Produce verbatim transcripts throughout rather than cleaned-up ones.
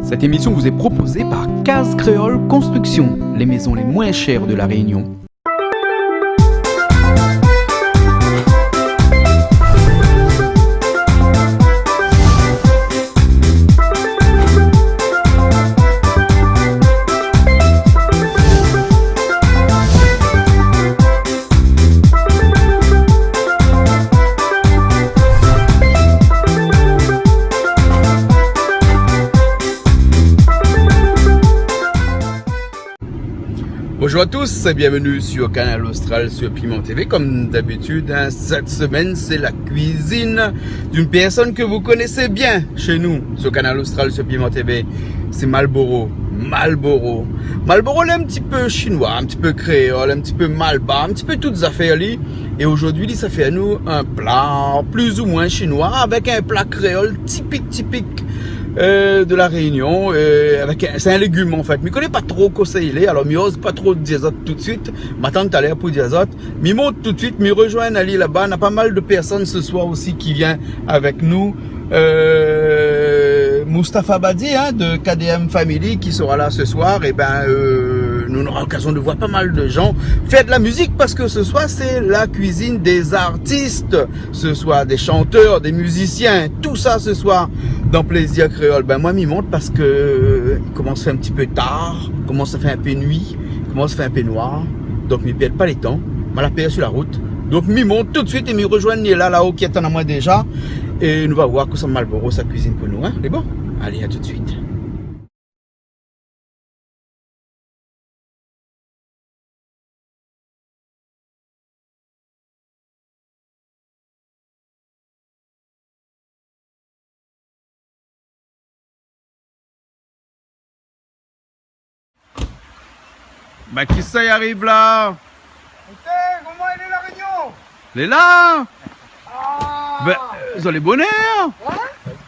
Cette émission vous est proposée par Case Créole Construction, les maisons les moins chères de La Réunion. Bonjour à tous et bienvenue sur Kanal Austral sur Piment T V. Comme d'habitude, hein, cette semaine, c'est la cuisine d'une personne que vous connaissez bien chez nous, sur Kanal Austral sur Piment T V. C'est Malboro. Malboro. Malboro, il est un petit peu chinois, un petit peu créole, un petit peu malbar, un petit peu tout zafèr li. É zordi, li sa fé anou in pla plus ou moins chinois avec un plat créole typique, typique, euh, de La Réunion, euh, avec un, c'est un légume, en fait. Mi koné pa tro kosa i lé, alor mi oz pa tro dir azot tout de suite. M'atann talèr pou dir azot. Mi mont tout de suite, mi rozoinn ali laba. Na pa mal de personnes ce soir aussi qui viennent avec nous. Euh, Mustapha Badi, hein, de K D M Family, qui sera là ce soir. Eh ben, euh, nous, on aura l'occasion de voir pas mal de gens faire de la musique parce que ce soir, c'est la cuisine des artistes. Ce soir, des chanteurs, des musiciens, tout ça ce soir dans Plaisir Créole. Ben, moi, mi mont parce que, euh, il commence à faire un petit peu tard, commence à faire un peu nuit, commence à faire un peu noir. Donc, mi pèrd pa le tan. Mal apèrsir la rout. Donc, mi mont tout de suite é mi rozoinn Niela laba ki atann amoin déza. É nou va voir kosa Malboro sa kuizine pou nou, hein. Lé bon ? Allez, à tout de suite. Ba, kisa i ariv la ? Ékout, koman i lé La Rényon ? Lé la ? Ah. Bin, zot lé bonèr. Hein ?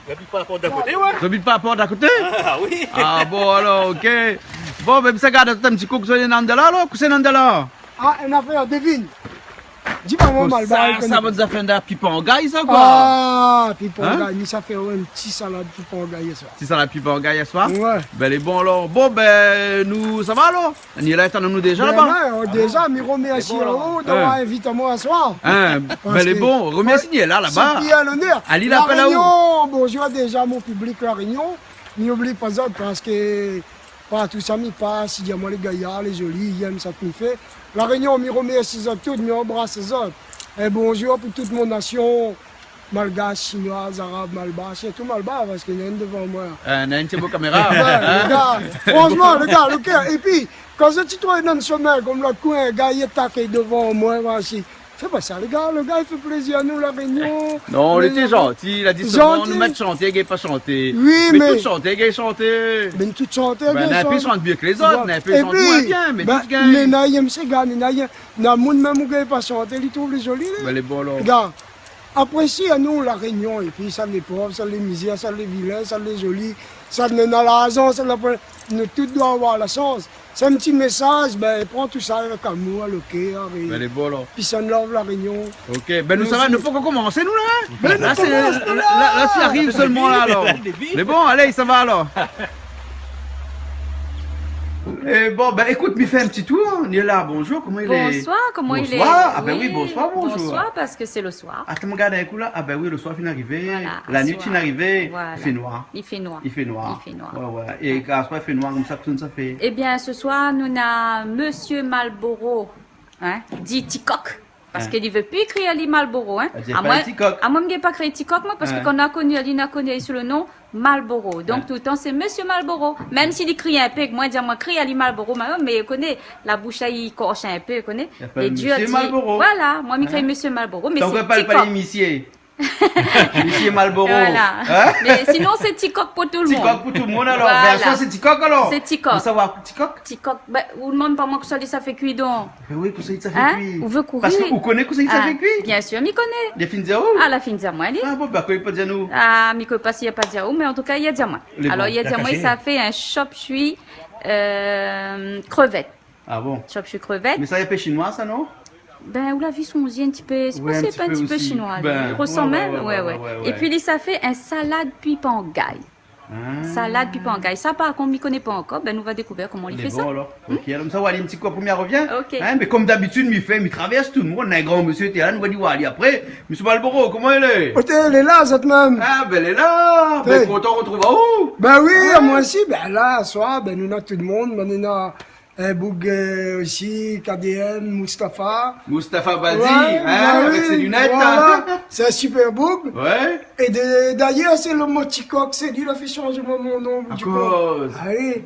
Zot abit pa la port d'à koté, ouais. Zot abit pa la port d'à koté ? Ah oui. Ah bon, alor, OK. Bon, bin, sa gard in ti kou, zot lé nandala, alor, kosa nandala ? Ah, in afèr, devine. Di pa moin, Malbar, sa, i koné sa, pa. Bann zafèr la pipangay, sa, koi. Ah, pipangay, hein ? Mi sa fé, ouais, in ti salad pipangay yèr soir. Ti salad pipangay yèr soir ? Ouais. Bin, lé bon, alor. Bon, bin, nou, sa va, alor ? Niela i atann anou déza laba. Bin, ouais, déza, mi romèrsi aou d'avoir invit amoin aswar. Hein, bin, lé bon, romèrsi Niela laba. Sé in onèr. Ali La Rényon, bonjour déza mon piblik La Rényon. Mi oubli pa zot parske partou sa mi pas, i di amoin lé gayar, lé zoli, i yèm sak mi fé. La Rényon, mi romèrsi zot tout, mi anbras zot. É bonjour pou tout mon nasion, malgash, shinoi, arab, malbar, sirtou malbar, parske néna inn dovan moin. Euh, néna inn, sé bo kaméra. Ouais, le gars, franchement, le gars, le cœur. Épi, kan zot i trouv dan le shomin, konm lot koin, gayar i atak dovan moin, voici. Fé pa sa, le gars, le gars i fé plézir anou, La Rényon. Non, li lété zanti, li la di solman nou mèt shanté, gingn pa shanté. Oui, mé tout shantèr i gingn shanté. Bin, tout shantèr i gingn shanté. Bin, néna inn i shant myé ke lézot, néna inn i shant moin bien, mé tout i gingn. Mé na yèm sé gars, na yèm, na moun mèm ou gingn pa shanté, li trouv lé zoli, li. Bin, lé bon, alor. Gars, apré si anou, La Rényon, épi sa lé pov, sa lé mizèr, sa lé vilin, sa lé zoli, sa néna larzan, sa la pwin, nou tout doi avoir la shans. Sé in ti mésaz, bin, pran tout sa avèk amour, le cœur, é peace and love, La Rényon. Bin, lé bon, alor. OK, bin, nou, sa va, nou pokor komansé, nou, la, hein ? Bin, nou komans, nou, la. La, la, la, si ariv solman, la, alor. Lé bon, alé, sa va, alor. É bon, bin, ékout, mi fé in ti tour. Niela, bonjour, koman i lé ? Bonsoir, koman i lé ? Bonsoir. Ah bin oui, bonsoir, bonjour. Bonsoir, parske sé le soir. Atann, gard in kou la. Ah bin oui, le soir fine arivé. Voilà, la nuit fine arivé. Voilà. I fé noir. I fé noir. I fé noir. I fé noir. Ouais, ouais. É kan aswar i fé noir konmsa, kosa nou sa fé ? Ébin, se soir, nou na Monsieur Malboro, hein, di Tikok. Parske li vé pi kriy ali Malboro, hein. Amoin, Tikok. Amoin, mi gingn pa kriy Tikok, moin, parske kan na koni ali, na koni ali sou le non Malboro. Donk, toultan, sé Monsieur Malboro. Mèm si li kriy in pé, moin, di amoin, kriy ali Malboro, mé, mé, koné, la boush, i korsh in pé, koné. Lé dir, Monsieur Malboro. Voilà, moin, mi kriy Monsieur Malboro, mé sé Tikok. Tank ou pé pa di misié. Misié Malboro. Voilà. Hein ? Mé sinon, sé Tikok pou tout le moun. Tikok pou tout le moun, alor. Voilà. Bin, aswar, sé Tikok, alor. Sé Tikok. Ou sa voir Tikok ? Tikok, bin, ou demann pa moin kosa li sa fé kui, donk. Bin oui, kosa li sa fé kui. Hein ? Ou vé kouri ? Parske ou koné kosa li sa fé kui ? Ah, bien sûr, mi koné. Li la fine di aou ? Ah, la fine di amoin, li. Ah bon, bin, kosa li la pa di anou ? Ah, mi koné pa si li la pa di aou, mé an tou ka, li la di amoin. Lé bon. Alor, li la di amoin, li sa fé in chop suey, euh, krevèt. Ah bon ? Chop suey krevèt. Mé sa, i fé shinoi, sa, non ? Bin, ou la vi son zié in ti pé, sé pa, sé pa in ti pé shinoi, li resanm, ouais, ouais, ouais. Épi, li sa fé in salad pipangay. Salad, pi pangay. Sa, par kont, mi koné pa ankor. Bin, nou va dékouvèr koman li fé sa. Mé bon, alor. OK, alor, sa, ou alé in ti kou, apré mi rovien. OK. Hin, mé kom dabitid, mi fé, mi travèrs tout lo moun. In gran mésyé té la, nou va di, ou alé apré. Mésyé Malboro, koman i lé ? Oté, lé la, zot mèm. Ah, bin, lé la. Bin, kontan rotrouv aou. Bin oui, moin osi. Bin la, aswar, bin, nou néna tout lo moun. Bin, nou néna in boug, euh, osi, K D M, Mustapha. Mustapha Badi, hin, avèk sé linèt, hin. Voilà. Sé in super boug. Ouais. É de, dayèr, sé lo mo Tikok, sé li la fé shanz mon, mon non, di kou. Akoz ? Ah oui.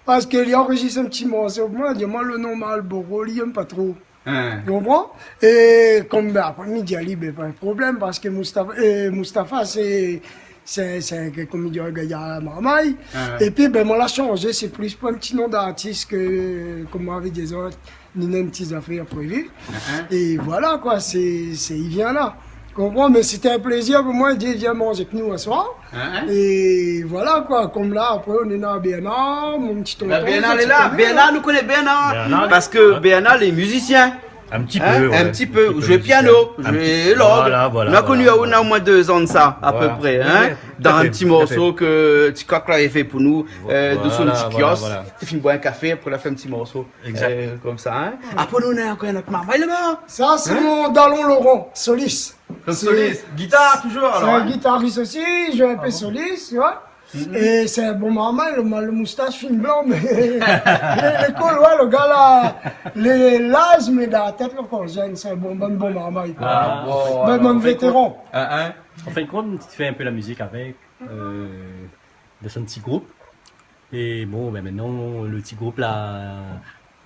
Parske li anrozistr in ti morso pou moin, di amoin lo non Malboro, li èm pa tro. Hin. Ou konpran ? É kom, bin, apré, mi di ali, bin, pa de problèm, parske Mustapha, euh, Mustapha, sé, sé, sé, kom i di, in gayar marmay. Hin. Épi, bin, moin la shanzé, sé plis pou in ti non d'artis ke, kom moin lavé di azot, ni in ti zafèr prévi. Hin. É voilà, koi, sé, sé, i vien la. Ou konpran ? Mé sété in plézir pou moin, di, vien manz èk nou aswar. Hin, hin. É voilà, koi, kom la, apré, nou néna Bernard, mon ti tonton, Bernard, sa, lé la. Bernard, nou koné Bernard. Bernard, parske Bernard lé mizisien. In ti pé, ouais. In ti pé. In ti pé mizisien. Ou zoué piano, ou zoué lorg. Voilà, voilà. Nou la koni aou, na omoin dé zan de sa, a pé pré, hin. Voilà. Tout à fait, tout à fait. Dan in ti morso ke Tikok lavé fé pou nou, euh, dosou in ti kiosk. Voilà, voilà. Té fine boir in kafé, apré la fé in ti morso. Exact. Euh, kom sa, hin. Apré, nou néna ankor in ot marmay laba. Sa, sé mon dalon Laurent, solis. Kom solis. Gitar, touzour, alor, hin ? Sé in gitaris osi, i zoué in pé solis, tu vois. É sé in bon marmay, lo, lo moustash fine blan, mé lé, lé cool, ouais, lo gars la, lé, laz, mé dan la tèt, lo, kan zèn, sé in bon, bon, bon marmay, koi. Ah bon, bon, alor, bon vétéran. Hin, hin. An fin de kont, mi fé in pé la mizik avèk, euh, dan son ti group. É bon, bin, mintnan, lo ti group la,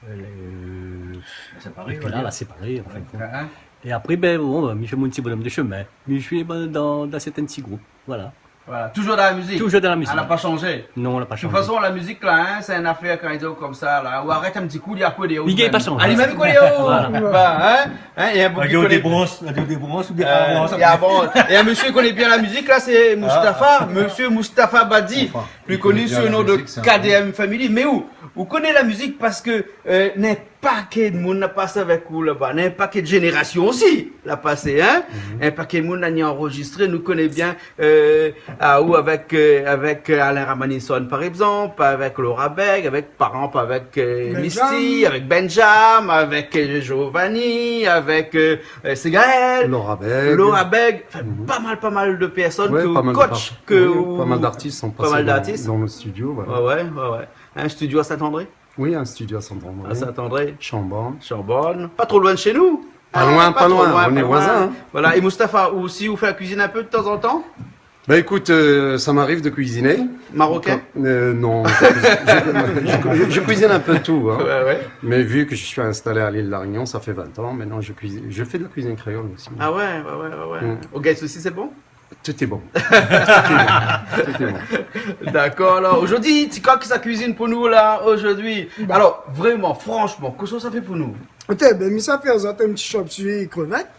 euh, la séparé, épi la, la séparé, an fin de kont. Hin, hin. É apré, bin, bon, mi fé mon ti bonom de shemin. Mi zoué, bin, dan, dan sèrtin ti group. Voilà. Voilà. Touzour dan la mizik. Touzour dan la mizik. Ah, la pa shanzé. Non, la pa shanzé. De tout fason, la mizik la, hin, sé in afèr, kan i di aou kom sa la, ou arèt in ti kou, li gingn pa shanzé. Ah, li mèm i koné, oh. Voilà. Bah, hin, hin, i gingn pa shanzé. Ou gingn dé brans, ou gingn dé brans, ou gingn pa brans. Euh, i gingn pa brans. É in mésyé i koné bien la mizik la, sé Mustapha, mésyé Mustapha Badi, pli koni sou lo non de K D M Family. Mé ou, ou koné la mizik parske, euh, na in pakèt moun la pasé avèk ou laba, na in pakèt zénérasion osi la pasé, hin. Mhm. In pakèt moun la ni anrozistré, nou koné bien, euh, aou avèk, euh, avèk, euh, Alain Ramanisson, par égzanp, avèk Laura Beg, avèk, par égzanp, avèk, euh, Misty, avèk Benjam, avèk, euh, Giovanni, avèk, euh, euh, Segaël, Laura Beg. Laura Beg, anfin, pa mal, pa mal de pèrsone ke ou coach, ke ou, pa mal d'artis la pasé dan, dan lo studio, voilà. Ouais, ouais, ouais, ouais. In studio à Saint-André ? Oui, in studio à Saint-André. À Saint-André. Shanborn. Shanborn. Pa tro loin de shé nou. Pa loin, pa loin, nou lé voizin, hin. Voilà. É Mustapha, ou osi, ou fé la kuizine in pé de tan zan tan ? Bah, ékout, euh, sa i ariv amoin de kuiziné. Marokin ? Donk, euh, non, je, je, je, je cuisine un peu tout, hein. Ouais, ouais. Mais vu que je suis installé à l'île de la Réunion, ça fait vingt ans maintenant, je cuisine, je fais de la cuisine créole aussi. Ah ouais, ouais, ouais, ouais, ouais. Mm. Au Guess osi, sé bon ? Tout est bon. Tout est bon. Tout est bon. Dakor, alor, zordi, Tikok sa kuizine pou nou la, zordi. Bah. Alor, vréman, fransman, kosa sa fé pou nou ? Oté, bin, mi sa fé azot in ti chop suey krevèt.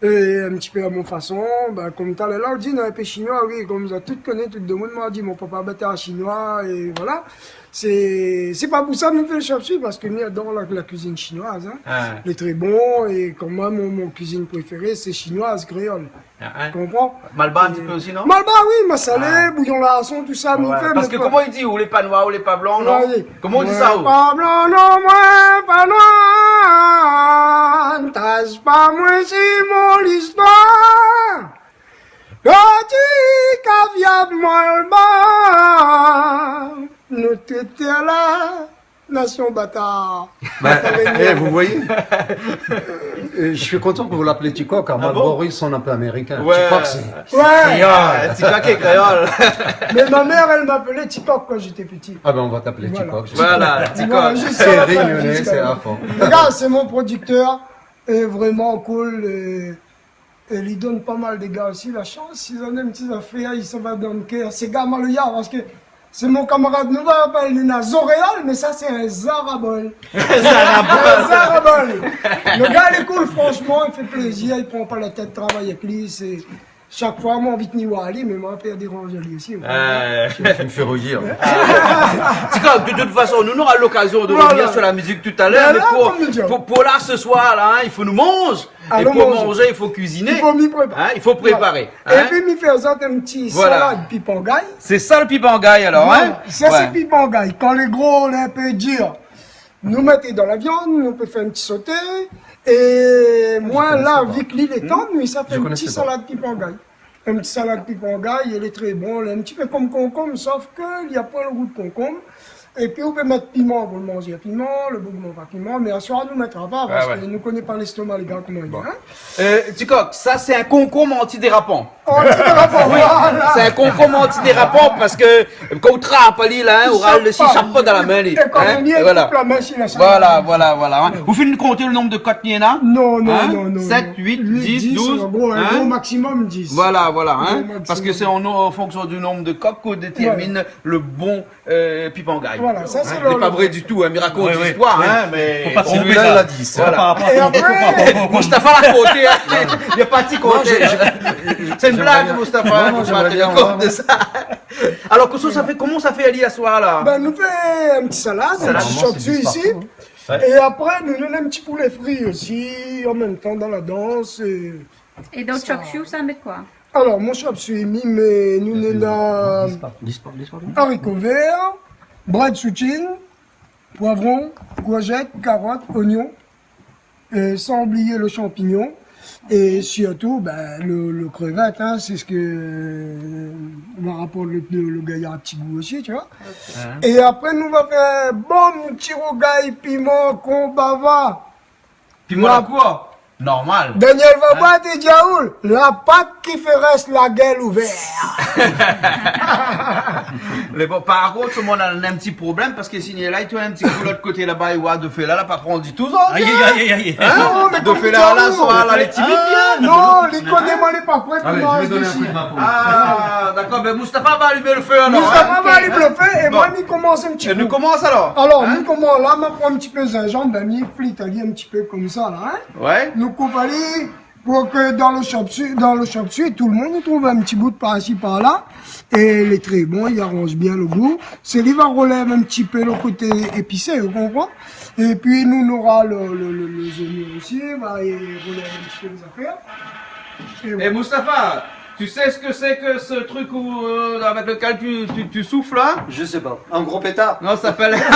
É in ti pé a mon fason, bin, kom talèr la, ou di, non, in pé shinoi, oui, kom zot tout i koné, tout domoun, moin la di, mon papa bété in shinoi, é voilà. Sé, sé pa pou sa mi fé le chop suey, parske mi ador la, la kuizine shinoiz, hein. Ah. Lé tré bon, é kom moin, mon, mon kuizine préféré, sé shinoiz, kréol. Ah, hein. Konpran ? Malbar in ti pé osi, non ? Malbar, oui, masalé, bouyon larson, tousa, nou fé, mé pa... Parske koman i di, ou lé pa noir, ou lé pa blan, non ? Koman i di sa, ou ? Moin pa blan, non, moin pa noir, tas pa moin si mon listoir. Lo ti kaviar Malbar, nou tout té la. Nasion batar. Ben, eh, vous voyez, euh, je suis content que vous l'appelez Tikok, car Malboro, ils sont un peu américains. Ah bon ? Ouais. Tikok, c'est, c'est créole. Ouais. Tikok est créole. Mais ma mère, elle m'appelait Tikok quand j'étais petit. Ah ben, on va t'appeler Tikok, jusqu'à la fin. Voilà, Tikok. Voilà, jusqu'à la fin, jusqu'à la fin. C'est réunionnais, c'est à fond. Le gars, c'est mon producteur, et vraiment cool, euh, É li donn pa mal de gars osi la shans, si zot i èm ti zafèr, i sava dan le kèr. Sé gars maloya, parske sé mon kamarad, nou va apèl li na Zoréal, mé sa sé in zarabol. Zarabol. In zarabol. Le gars lé cool, fransman, i fé plézir, i pran pa la tèt, travay avèk li, sé, shak foi moin anvi ni voir ali, mé moin la pèr déranz ali osi, hein. Euh. Tu, tu me fais rougir. Tikok, de tout fason, nou nora lokazion de revenir sur la musique tout à l'heure, mé pou, pou, pou la, ce soir la, hein, i fo nou manz. Alon manzé. É pou manzé, i fo kuiziné. I fo mi préparé. Hin, i fo préparé. Voilà. Hin ? Épi mi fé azot in ti salad pipangay. Voilà. Sé sa le pipangay alor, hin ? Voilà. Sa sé pipangay. Kan lé gro, lé in pé dir, nou mèt dan la viann, nou pé fé in ti soté. É moin la, vi ke li lé tann, mi sa fé in ti salad pipangay. Je connaissais pas. In ti salad pipangay, lé tré bon, lé in ti pé konm konkonm, sof ke li na poin le gou de konkonm. Épi ou pé mèt piman, pou le manzé piman, le boug i manz pa piman, mé aswar nou mètra pa, parske nou koné pa lèstoma lé gars koman i lé, hin. Bon. Euh, Tikok, sa sé in konkonm antidérapan. Antidérapan, voilà. Sé in konkonm antidérapan parske kan ou trap ali la, hin, ou ral desi, i sap pa dan la min li. Hin ? É kan li koup la min, si la sa. Voilà, voilà, voilà, hin. Ou fine konté le nonb de kok néna ? Non, non, non, non. Sèt, uit, dis, douz, hin ? Gro, in gro maximum dis. Voilà, voilà, hin. Gro maximum. Parske sé an, an fonksion du nonb de kok k'ou détermine le bon, euh, pipangay. Voilà, sa sé le, le... Hin ? Lé pa vré ditou, hin, mi rakont listoir, hin, mé... Fo pa tronpé sa. Voilà. Par rapor a... É apré, Mustapha la konté, hin. Li la pa ti konté. Moin, je, je, j'aimerais bien. Sé in blag, Mustapha, fo pa tènir kont de sa. Non, non, j'aimerais bien avoir. Alor, kosa sa fé, koman sa fé ali aswar la ? Bin, nou fé in ti salad, in ti chop suey isi. Salad. Normalement, c'est du partout, hein. Ouais. É apré, nou néna in ti poulé fri osi, an mèm tan dan la dans, é... É dan le chop suey, sa mèt koi ? Alor, mon chop suey, mi mèt, nou néna zariko vèr, brèd soutine, poivron, kourzèt, karot, onyon, é san oublié le shanpignon, é sirtou, bin, le, le krevèt, hin, sé sak, euh, va raport le, le, le gayar ti gou osi, tu vois. Ok. Hin. É apré, nou va fé in bon ti rougay piman konbava. Piman la kour, normal. Daniel Vabra té di aou, la pat ki fé rès la gèl ouvèr. Mé bon, par kont, moin néna in ti problèm, parske si néna la, i tourn in ti kou lot koté laba, i oi Dofé la, la pa pran ditou, sa. Aïe, aïe, aïe, aïe, aïe. Hin ? Non, mé Dofé la, la, lé timid, hin. Ah non, li koné moin lé pa pré pou manzé isi. Allez, je vais donner un coup de main pour lui. Ah, dakor, bin Mustapha va alim le fé alor, hin. Mustapha va alim le fé é moin, mi komans in ti kou. Bon. É nou komans alor. Alor, mi komans la, ma pran in ti pé zinzanm, bin, mi flit ali in ti pé konmsa la, hin. Ouais. Nou koup ali pou ke dan le chop suey, dan le chop suey, tout le moun i trouv in ti bout par isi, par la. É lé tré bon, i aranz bien le gou. Sé li va rolèv in ti pé le koté épisé, ou konpran ? Épi nou nora le, le, le, lé zonyon osi, va rolèv in ti pé lé zafèr. É voilà. Eh, Mustapha, tu sais ce que c'est que ce truc où, euh, avec lequel tu, tu, tu souffles là ? Je sais pas. Un gros pétard ? Non, ça s'appelle, ça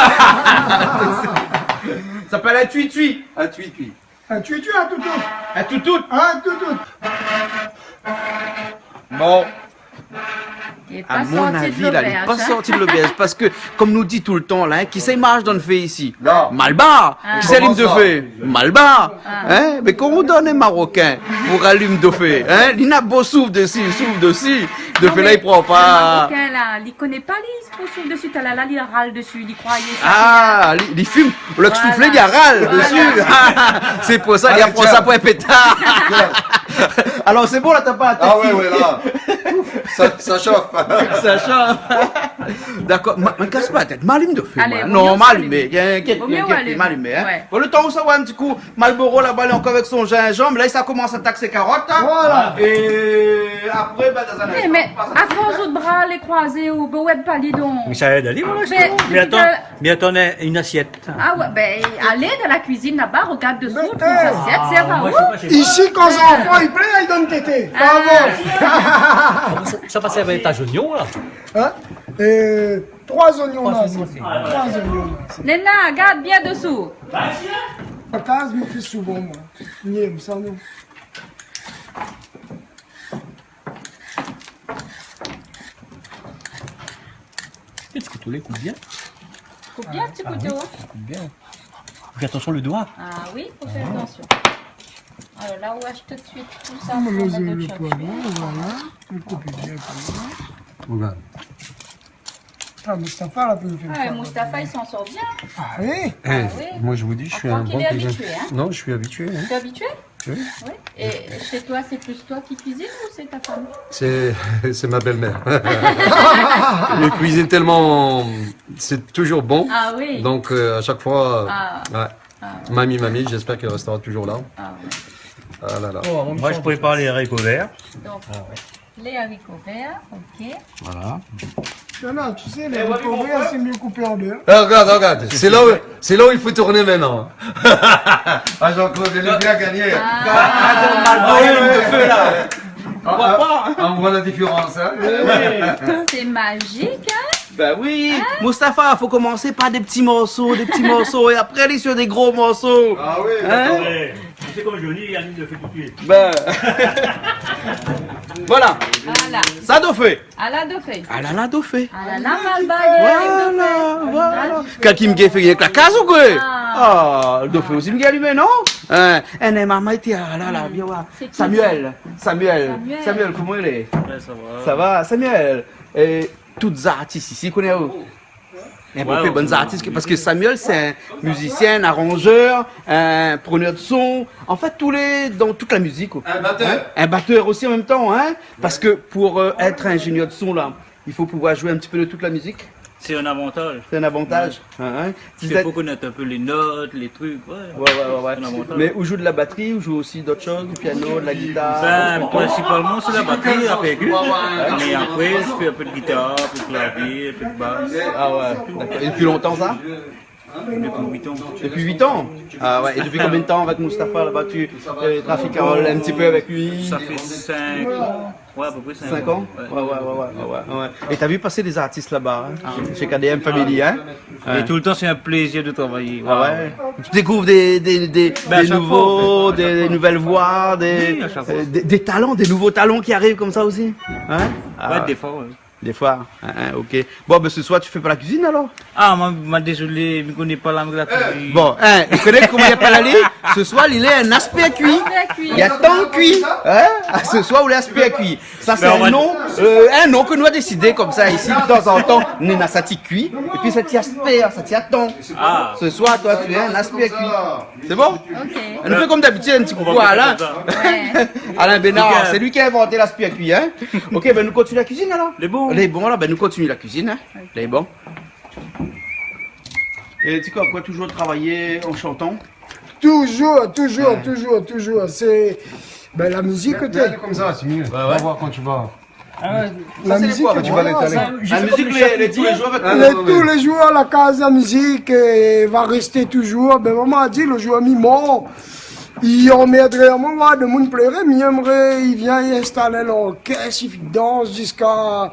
s'appelle un tui-tui. Un tui-tui. Un tui-tui, un toutou. Un toutou. Un toutou. Bon. Li lé pa sorti de lobèrz, hin. À mon avis, là, li lé pa sorti de lobèrz, parske, konm nou di toultan la, hin, kisa i marsh dan le fé isi ? Non. Malbar. Ah. Kisa i alim le fé ? Malbar. Ah. Hin ? Mé koman ou donn in Marokin pou alim Dofé, hin ? Li na bo souf desi, souf desi, Dofé la, li pran pa. Non, mé le Marokin la, li koné pa, li, pou souf desi, talèr la, li ral desi, li kroiyé sa. Ah, li, li fim, ou la souflé, li ral desi. Voilà. Sé pou sa, li la pran sa pou in pétar. Alor, sé bon, la, ta pa la tèt ki... Ah ouais, ouais, là. Ça, ça chauffe. Ça chauffe. Dakor, ma, ma kas pa la tèt, ma alim Dofé, moin. Alé, vo myé ou alim. Non, ma alim, inkièt, inkièt, ma alim, hin. Ouais. Bon, le tan ou sa, ouais, in ti kou, Malboro laba, li lé ankor avèk son zinzanm. La, li sa komans atak son karot, hin. Voilà. É apré, bin, dan in instan, nou pas a... Eh, mé akoz zot bra lé kroizé, ou, ou wé pa, li donk. Mé sa i èd ali, voilà, mé, justement. Mé atann, mé atann, in asièt. Ah ouais, bin, alé dan la kuizine laba, rogard désou, trouv in asièt, sèrv aou. Mé, eh, isi, kan zanfan i plèr, i donn tété. Ah. Bravo. Sa, sa i pas avèk ta zonyon la. Hin ? Euh, Troi zonyon la, troi zonyon la. Néna, gard bien désou. An kaz, mi fé souvan, moin. Mi èm sa, non. Ti kouto, lé koup bien. Koup bien, ti kouto, hin. Ah oui, koup bien. Fé atansion le doi. Ah oui, fo fé atansion. Alor la, ou ash tout de suit tousa pou mèt dan le chop suey. Voilà. Mi koup bien konmsa. Voilà. Ah, Mustapha, la, pou fé... Ah, Mustapha, il s'en sort bien. Ah oui. Eh, moi, je vous dis, je suis un bon cuisinier. Aprann k'il lé abitié, hin. Non, je suis habitué, hein. Tu es habitué ? Oui. Oui. Et chez toi, c'est plus toi qui cuisines ou c'est ta femme ? C'est, c'est ma belle-mère. Elle cuisine tellement, c'est toujours bon. Ah oui. Donc, euh, à chaque fois, euh, ouais. Ah ouais. Mamie, mamie, j'espère qu'elle restera toujours là. Ah ouais. Ah là là. Moi, je prépare les haricots verts. Donc, les haricots verts, ok. Voilà. Non, non, tu sais, les coupes, c'est mieux coupé en deux. Ah, regarde, regarde. C'est là où, c'est là où il faut tourner maintenant. Ah, Jean-Claude, il est bien gagné. Ah, ouais, ouais. Ah, ah, on voit la différence, hein. C'est magique, hein. Ben oui. Hein ? Mustapha, faut commencer par des petits morceaux, des petits morceaux, et après aller sur des gros morceaux. Ah oui, d'accord. Hein ? Ouais. C'est comme Johnny, il a mis le feu tout de suite. Ben. Voilà. Voilà. Sa dofé. Ala dofé. Ala la dofé. Ala la malbag. Voilà, voilà. Kèlkin i fé rienk la kaz ou koué ? Ah. Ah, dofé osi mi alimé, non ? Hein, eh, maman, té, ah la la, vien voir. Samuel, Samuel, Samuel, koman i lé ? Ouais, ça va. Ça va, Samuel ? É tout zartis isi, koné ou ? Ouais, ouais, ouais. Bon, bann zartis, parske Samuel, sé in mizisien, in aranjèr, in prenèr de son. An fèt, tou lé, dan tout la mizik, koué. In batèr. Hein ? In batèr osi an mèm tan, hein ? Parske pou, euh, èt in ingénieur de son, la, i fo pouvoir zoué in ti pé de tout la mizik. C'est un avantage. C'est un avantage, hein, hein. Parske fo konèt in pé lé not, lé trik, ouais. Ouais, ouais, ouais, ouais. C'est un avantage. Mé ou zoué de la batri, ou zoué osi d'ot shoz, du piano, de la gitar ? Ben, prinsipalman, sé la batri, la pèrku. Mé apré, mi fé in pé de gitar, in pé de klavié, in pé de bas. Ah ouais, d'accord. É dopi lontan, sa ? Dopi uit an. Dopi uit an ? Ah ouais, é dopi konbien de tan avèk Mustapha, laba, ou, euh, trafik in ti pé avèk li ? Ça fait cinq ans. Ouais, à peu près cinq ans. Cinq ans ? Ouais. Ouais, ouais, ouais. É ou la vu pasé dé zartis laba, hein ? Ah. Chez K D M Family, hein ? Ouais. Et tout le temps, c'est un plaisir de travailler. Ah ouais. Waouh. Tu découvres des, des, des, des nouveaux, des nouvelles voix, des, euh, des, des talents, des nouveaux talents qui arrivent comme ça aussi. Hein ? Ah. Ouais, des fois, ouais. Des fois, hein, hein, ok. Bon, ben, ce soir, tu fais pas la cuisine, alors ? Ah, moin, moin, dézolé, mi koné pa la, la kuizine. Bon, hein, ou koné koman i apèl ali ? Ce soir, il est un aspé à cuit. Aspé à cuit. I atann kui. Hein ? Ah, ce soir, ou lé aspé à cuit. Sa, sé in nom, euh, in nom ke nou la désidé konmsa isi, de tan zan tan, nou néna sa ti kui, épi sa ti aspé, sa ti atann. Ah. Ce soir, toi, tu es un aspé à cuit. C'est bon ? Ok. Nou fé konm d'abitid, in ti koukou à Alain. Ouais. Alain Bénard, c'est lui qui a inventé l'aspé à cuit, hein ? Ok, ben, nou kontinié la kuizine, alor. Lé bon. Lé bon, la, ben, nou kontinié la kuizine, hein ? Lé bon. Et tu crois quoi, toujours travailler en chantant ? Toujours, toujours, toujours, toujours. C'est, ben, la musique, t'es... Mets, mets comme ça, c'est mieux. Ouais, ouais. On va voir quand tu vas. Ah ouais. La musique, voilà, ça, la musique, les, les tous les jours avec... Ah, non, non, mais tous les jours, la kaz la mizik, euh, va rester toujours. Ben, momon la di, le jour mi mor, i anmèrd amoin, ouais, de moun pléré, mi èmré, i vien, i instal lorkès, i dans jusqu'à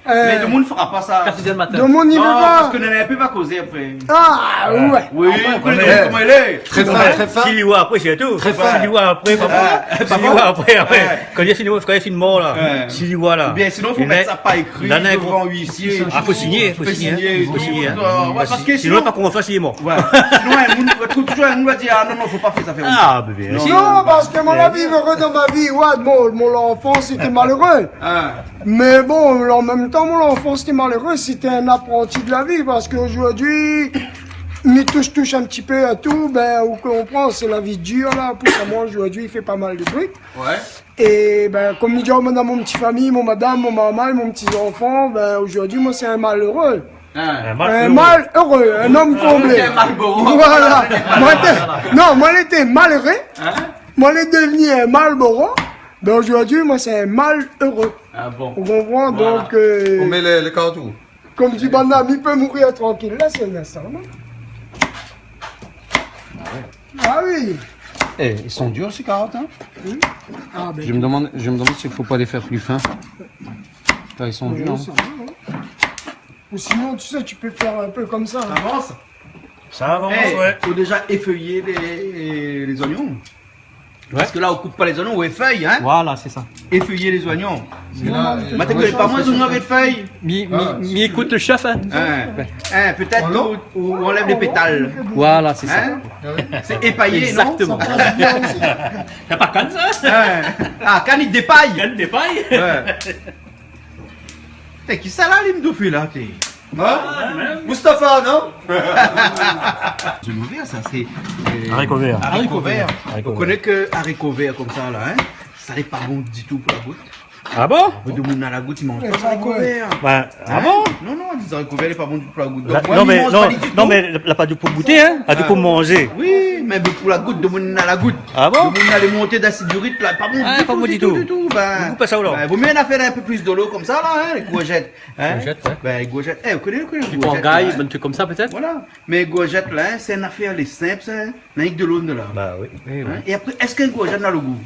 Euh, mé demoun i fera pa sa. Quatre heures du matin. Demoun i vé pa. Non, parske nou néna in pé pa kozé apré. Ah, ouais. Oui, ou koné koman i lé. Très fin, très fin. Si li voi apré, sé tou. Très fin. Si li voi apré, pa bon. Si li voi apré, apré. Kan li fini, kan li fini mor la. Ouais. Si li voi la. Oubien sinon, fo mèt sa par ékri dovan huissier. Ah, fo signé, fo signé, hein. Fo signé, hein. Ouais, parske sinon, sinon, pa konfians, li lé mor. Ouais. Sinon, in moun, ou trouv toujour in moun va dir, ah non, non, fo pa fé sa, fé. Ah, ben, bien sûr. Non, parske moin la vi éré dan ma vi, ouais, mon, mon lanfans, sété maléré. Ah. Mé bon, an mèm tan, mon lanfans té maléré, sété in apranti de la vi, parske zordi, mi toush, toush in ti pé a tou, ben, ou konpran, sé la vi dir, la, pou sa, moin, zordi, i fé pa mal de trik. Ouais. É, ben, konm mi di, moin néna mon ti famiy, mon madam, mon marmay, mon ti zanfan, ben, zordi, moin, sé in maléré. Ah. In maléré, in homme comblé. Ah, ok, in malboro. Voilà. Moin té, non, moin lété maléré. Hein ? Moin lé devni in malboro. Ben, zordi, moin, sé in maléré. Ah bon. Ou konpran ? Voilà. Donk, euh, ou mèt lé, lé kartou. Konm di banna, mi pé mourir trankil. La, sé in instan, non ? Ah oui. Eh, ils sont durs, ces carottes, hein ? Oui. Ah, ben, je me demande, je me demande s'il faut pas les faire plus fins. Car ils sont durs, hein. Oui, ça va, hein. Ou sinon, tu sais, tu peux faire un peu comme ça, hein. Ça avance ? Ça avance, ouais. Eh, faut déjà effeuiller les, les oignons. Ouais. Parske la, ou koup pa lé zoignon, ou éfèy, hein ? Voilà, c'est ça. Effeuiller les oignons. Mé la, moin, té koné pa, moin, zoignon avèk fèy. Mi, mi, mi ékout le chef, hein. Hein. Hein, pétèt ou, ou anlèv lé pétal. Voilà, c'est ça. Hein ? Sé épayé, non ? Exactement. Sa i pass bien osi. Sé pa kann, sa ? Hein. Ah, kann i dépay. Kann i dépay. Ouais. Té, kisa la, li, mi dofé la, té ? Hein ? Mustapha, non ? Zoignon vèr, sa, sé, euh, haricot vert. Haricot vert. Haricot vert. Ou koné ke haricot vert konmsa la, hein, sa lé pa bon ditou pou la gout. Ah bon ? Demoun la gout, i manz pa haricot vert. Bah, ah bon ? Non, non, lé haricot vert lé pa bon ditou pou la gout. Donk, moin, mi manz pa ditou. Non, mé la, la pa di pou gouté, hein. La di pou manzé. Oui, Mé pou la gout, demoun na la gout. Ah bon ? Demoun na lé monté dan sidurit la, pa bon ditou, ditou. Ah, pa bon ditou. Bin, vo myé na fé in pé plis dolo konmsa la, in, lé gojèt, in. Gojèt, wé. Bin, gojèt, é, ou koné, ou koné gojèt, in. Ti pangay, bann trik konmsa, pétèt ? Voilà. Mé gojèt la, in, sé in nafèr lé sinp sa, in. Na rik dolo dedan la. Ba wi. É wé. In ? É apré, èske in gojèt na lo gou ?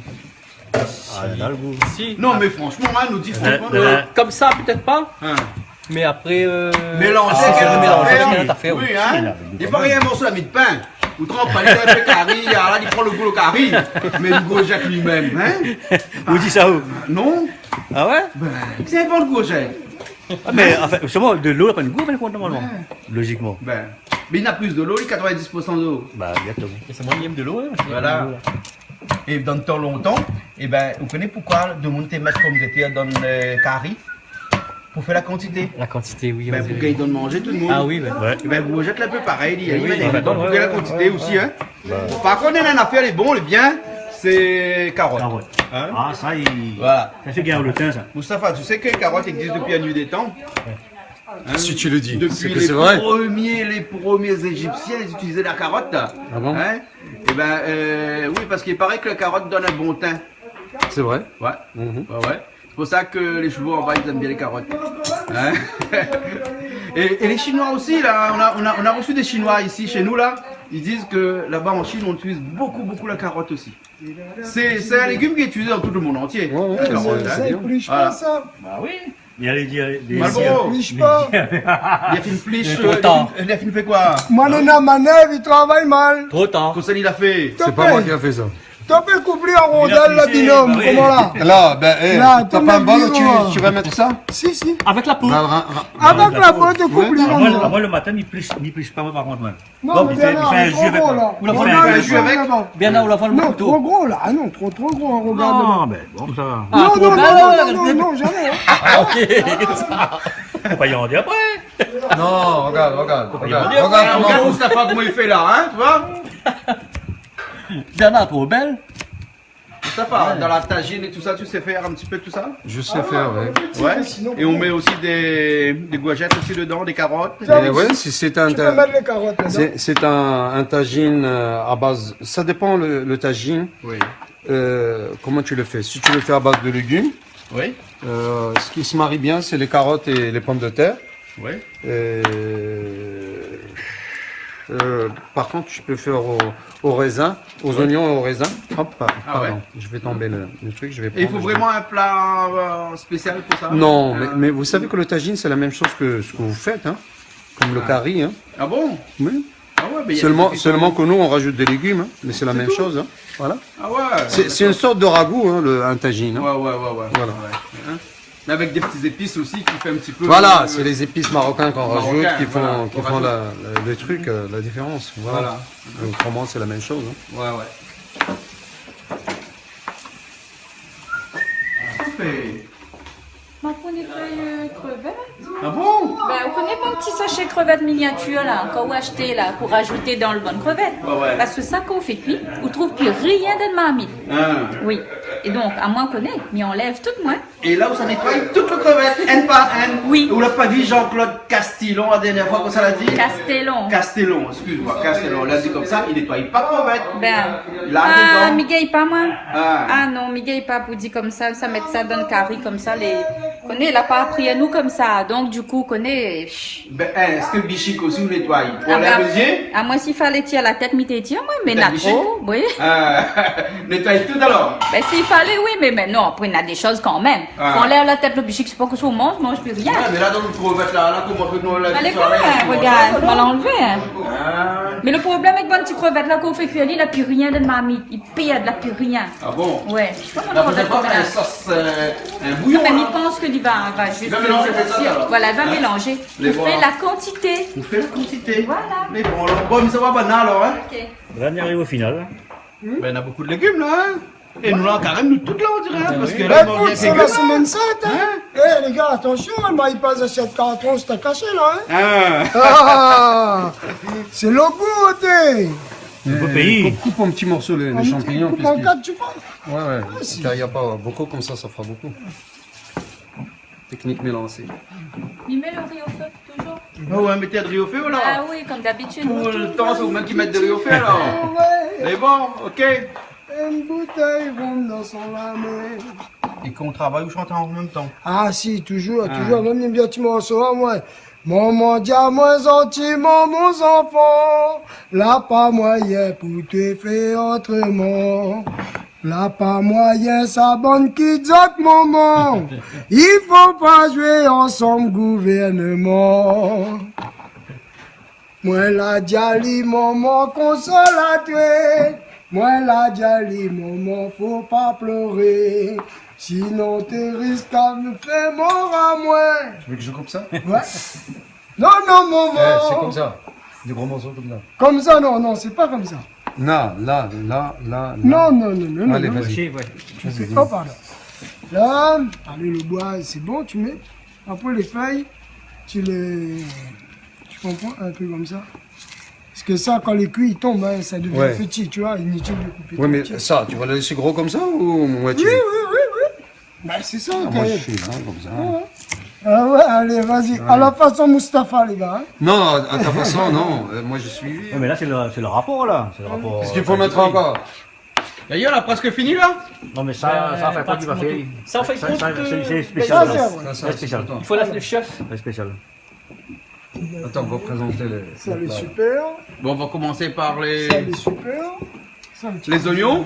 Ah, na lo gou. Si. Non, mé fransman, in, nou di fransman. Konmsa, pétèt pa. In. Mé apré, mélanzé, ah, sé mélanzé, sé in nafèr, wi, in. Lé parèy in morso la mi d'pin. Ou tranp pa, li fé in pé kari, ala, li pran lo gou lo kari. Mé lo gojèt li mèm, in. Ou di sa ou ? Non. Ah wé ? Bin, sé in bon gojèt. Ah, mé, anfin, sirman, dolo la pa in gou, mé normalman. Wé. Lojikman. Bin, mé li na plis dolo, li, katrevin-dis pou san dolo. Ba, égzaktoman. É sé moin ki yèm dolo, in. Voilà. É dan tan lontan, é bin, ou koné poukosa demoun té mèt pomdetèr dan, eu, kari ? Pou fé la kantité. La kantité, wi, wi. Bin, pou gingn donn manzé tout demoun. Ah wi, wé. Wé. É bin, gojèt la in pé parèy, li, li, wé, wé, pou gingn la kantité osi, in. Ba. Bon, par kont, in nafèr lé bon, lé bien, sé karot. Karot. In ? Ah, sa, i, voilà, sa i fé gingn lo tin, sa. Mustapha, tu sais que karot i égzis dopi la nuit des temps ? Wé. In ? Si tu le dis, sé ke sé vré. Dopi lé promié, lé promié Ézipsien, i itilizé la karot. Ah bon ? In ? É bin, eu, wi, parske i paré ke la karot i donn in bon tin. Sé vré ? Wé. Mhm. Wé, wé. Sé pou sa ke lé shevo anba, zot i yèm bien lé karot. In ? É, é lé Shinoi osi, la, nou na, nou na, nou na resu dé Shinoi isi, shé nou, la. I di ke laba an Shin, i itiliz bonpé, bonpé la karot osi. Sé, sé in légim ki lé itilizé dan tout lo mond antié. Wé, wé, la karot, in. Voilà. Sa i plish pa, sa. Ba wi. Mé alé dir, alé dir. Malboro. Sa i plish pa. Li la fine plish, li la fine, li la fine fé koi ? Moin, na manèv, li travay mal. Tro tar. Kosa li la fé ? Sé pa moin ki la fé sa. Topé, koup ali an rondèl, la, binom, koman la ? La, bin, é, la, ou na pa in bol, ou, tu, tu vas mettre ça ? Si, si. Avèk la po. Avèk la po, ou koup ali konmsa. Moin, lo matin, mi plish, mi plish pa, moin, par kont, moin. Non, mé Bernard, lé tro gro, la. Ou la fé in ju avèk ? Bernard, ou la fé lo kouto. Non, tro gro, la. Ah non, tro, tro gro, in, rogard. Non, mé bon, sa va. Ah, non, tro gro, non, non, non, non, zamé, in. Ah, OK. Fo pa y alé apré. Non, rogard, rogard, rogard. Fo pa y alé apré. Rogard koman Mustapha, koman li fé la, in, tu vois ? Bernard, tro bèl. Mustapha, dan la tajine é tousa, tu sais faire un petit peu tout ça ? Je sais faire, oui. Ouais. Et on met aussi des, des courgettes aussi dedans, des carottes. Tiens, ouais, si c'est un, tu peux mettre les carottes là-dedans. C'est, c'est un, un tagine, euh, à base, ça dépend le, le tagine. Oui. Euh, comment tu le fais ? Si tu le fais à base de légumes, oui, euh, ce qui se marie bien, c'est les carottes et les pommes de terre. Ouais. Euh, euh, par contre, tu peux faire au, au raisin, aux oignons et au raisin. Hop, pardon, je vais tomber le, le truc, je vais prendre, je vais... Ah ouais. Et il faut vraiment un plat, euh, spécial pour ça ? Non, mais, mais vous savez que le tagine, c'est la même chose que ce que vous faites, hein, comme le cari, hein. Ah bon ? Oui. Ah ouais, mais il y a des... Seulement, seulement que nous, on rajoute des légumes, hein, mais c'est la même chose, hein. C'est tout ? Voilà. Ah ouais, d'accord. C'est, c'est une sorte de ragoût, hein, le, un tagine, hein. Ouais, ouais, ouais, ouais. Voilà. Ouais, hein. Mais avec des petites épices aussi qui fait un petit peu, euh... Voilà, c'est les épices marocaines qu'on rajoute, qui font, qui font la, la, le truc, euh, la différence. Marocain, voilà. Voilà. Autrement, c'est la même chose, hein. Ouais, ouais. Parfait. Moin, pou nétoiy, euh, krevèt. Ah bon ? Bin, ou koné bann ti sashé krevèt miniatir la, kan ou ashté la, pou rajout dan lo bann krevèt ? Ouais, ouais. Parske sa, kan ou fé kui, ou trouv pi rien dan marmit. Ah. Oui. É donk, amoin, ou koné, mi anlèv tout, moin. É la ou sa nétoiy tout lo krevèt, inn par inn. Oui. Ou la pa vi Jean-Claude Castillon la dernièr foi, koman sa la di ? Castellon. Castellon, excuse-moi, Castellon. La di konmsa, i nétoiy pa krevèt. Bin, la, ah, dedan, mi gingn pa, moin. Ah. Ah non, mi gingn pa pou di konmsa, sa mèt sa dan lo kari konmsa, lé, koné, la pa apri anou konmsa. Donk, du kou, koné, ch- Bin, eh, èske bishik osi ou nétoiy ? Pou anlèv lo zié ? Ah, moin, si falé tir la tèt, mi té tir, moin, mé na tro, oui. Tèt bishik ? Ah, nétoiy tout alor ? Bin, si falé, oui, mé, mé non, apré, na dé shoz kanmèm. Ah. Kan ou anlèv la tèt lo bishik, sé pa ke sa ou manz, manz pi rien. Ouais, mé la, dan lo krevèt la, la, koman fé nou anlèv sa ? Alé, sa, kan mèm, rogard, moin la anlvé, hein. Ah. Mé lo problèm avèk bann ti krevèt la, kan ou fé kui ali, la pi rien dan marmit. I pèrd, la pi rien. Ah bon ? Ouais, mi koné pa. La, pou sa, fé in sos, euh, in bouyon, hein. Non, mé mi pans ke li va, va zis... Li va mélanzé sa, alor. Voilà, li va mélanzé. Ou fé la kantité. Ou fé la kantité. Voilà. Mé bon, alor, bon, mé sa va, banna, alor, hein ? OK. La, nou ariv o final. Bin, na bonpé de légim la, hein ? É nou la, karèm, nou tout la, on diré, hein, parske la, nou vien figir. Bin, ékout, sé la semèn sint, hein ? Hein ? Eh, lé gars, atansion, hein, mi pa ashèt karton, sé ta kashé la, hein ? Ah. Ah, sé lo gou, té. Sé lo péi. Koup, koup an ti morso lé, lé shanpignon, koup an kat, tu vois. Ouais, ouais. Ah, si. Car il y a pas beaucoup, comme ça, ça fera beaucoup. Technique mélansé. Mi mèt lo ri o fé, toujour. Ah ouais, mèt dri o fé, la. Ah oui, comme d'habitude, nous tournons. Tout le temps, c'est vous-même qui mettez de l'huile au feu, alors. Ouais. Mais bon, ok. Une bouteille ronde dans son lame. É kan ou travay, ou shant an mèm tan ? Ah si, toujours, toujours, mèm in ti morso, moin. Momon di amoin, zantiman, mon zanfan, la pa moiyin pou té fé otroman. La pa moiyin, sa bann ki djok, momon. I fo pa zoué ansanm gouvèrnman. Moin la di ali, momon, konsol atwé. Moin la di ali, momon, fo pa ploré. Sinon, té risk a fé mor amoin. Tu veux que je coupe ça ? Ouais. Non, non, momon. Eh, c'est comme ça. Des gros morceaux comme ça. Comme ça, non, non, c'est pas comme ça. Non, là, là, là, là. Non, non, non, non, non. Allez, vas-y. Vas-y, ouais. Tu fais, oh, pardon. Là, allez, le bois, c'est bon, tu mets. Après, les feuilles, tu les, tu comprends, un peu comme ça. Parce que ça, quand les cuits, ils tombent, hein, ça devient petit, tu vois, inutile de couper tout petit. Ouais, mais ça, tu vas le laisser gros comme ça ou moitié ? Oui, oui, oui, oui. Ben, c'est ça, ah, moi, je suis là, comme ça. Ouais. Ah ouais, allez, vas-y. Allez. À la façon Mustapha, les gars, hein. Non, à ta façon, non. Euh, moi, je suis... Non, mais là, c'est le, c'est le rapport, là. C'est le rapport, euh... Qu'est-ce qu'il faut mettre encore ? D'ailleurs, la presque fini, là ? Non, mais ça, euh, ça, fait pas du café. Ça, on fait ça, compte, ça, c'est, euh, c'est spécial, ça, là. C'est spécial. Il faut la, le chef. C'est spécial. Attends, on va présenter les, ça, les plats. Super. Bon, on va commencer par les, ça, les super. Ça, les oignons,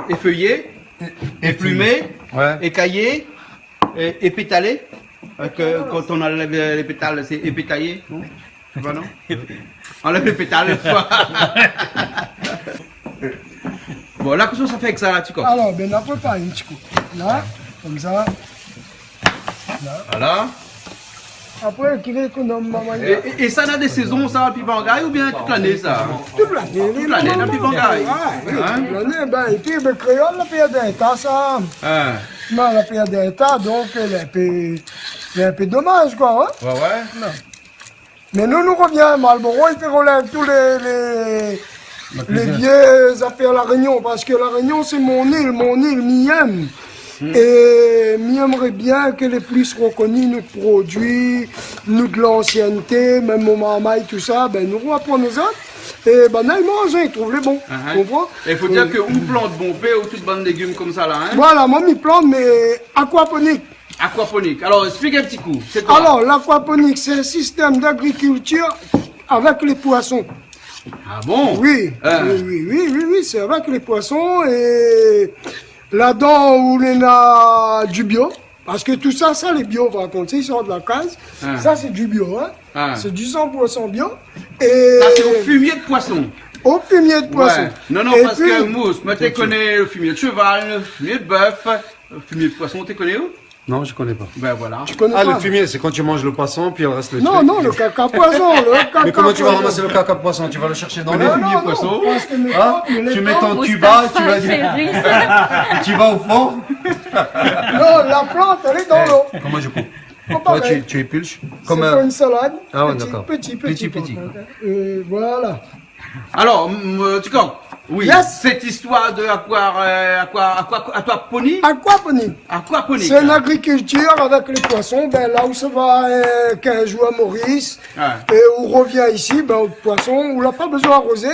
effeuillés, et, et plumés, ouais, écaillés, et, et pétalés. Avec, euh, quand on enlève les pétales, c'est épétaillé, non ? Je sais pas, non ? Enlève les pétales. Bon, la, kosa ou sa fé avèk sa, la, ti kok ? Alors, ben, on a préparé un petit coup. Là, comme ça. Voilà. Apré, ki vé kou nou, momon ? É, é, é sa, na dé sézon, sa, pipangay, oubien tout lané, sa ? Tout lané, tout lané, la, pipangay. Ah, oui, tout lané, ben, épi, ben, kréol, la périod d'été, sa. Hein. Non, la périod d'été, donk, lé in pé, lé in pé domaz, koi, hein ? Ouais, ouais. Non. Mé nou, nou rovien, Malboro, i fé rolèv tout lé, lé, lé vié zafèr La Rényon, parske La Rényon, sé mon il, mon il, mi èm. Hmm. É mi èmré bien ke lé plis rokoni nout produi, nout lansiènté, mèm mon marmay, tousa, ben, nou rapran nout zot. É banna i manz, i trouv lé bon. Ah, hein. Konpran ? É fo dir ke ou plant bonpé, ou tout bann légim konmsa la, hein ? Voilà, moin, mi plant, mé akwaponik. Akwaponik. Alors, explique un petit coup, c'est quoi ? Alors, l'aquaponie, c'est un système d'agriculture avec les poissons. Ah bon ? Oui, oui, oui, oui, oui, c'est avec les poissons et là-dedans, on a du bio. Parce que tout ça, ça, les bio, par contre, ils sortent de la case. Ah. Ça, c'est du bio, hein. Ah. C'est du cent pour cent bio. Et ça, c'est au fumier de poisson. Au fumier de poisson. Ouais. Non, non, parce que, Mousse, moi, je connais le fumier de cheval, le fumier de bœuf, le fumier de poisson, tu connais où ? Non, je connais pas. Ben voilà. Tu connais pas ? Ah, le fumier, c'est quand tu manges le poisson, puis il reste le truc. Non, non, le caca poisson, le caca poisson. Mais comment tu vas ramasser le caca poisson ? Tu vas le chercher dans l'eau ? Non, non, non, parce que mes potes, mes potes. Hein ? Tu mets ton tuba, tu vas dire, tu vas au fond. Non, la plante, elle est dans l'eau. Eh, comment je coupe ? Toi, tu, tu épluches comme un... C'est pour une salade. Ah ouais, d'accord. Petit, petit, petit, petit, petit, par contre, hein. Euh, voilà. Alors, mm, euh, tu comprends ? Oui. Yes. Cette histoire de aqua-, euh, aqua-, aqua-, aquaponie ? Aquaponie. Aquaponie, hein. C'est une agriculture avec les poissons. Ben, là où ça va, euh, quinze jours à Maurice, et on revient ici, ben, au poisson, on n'a pas besoin d'arroser.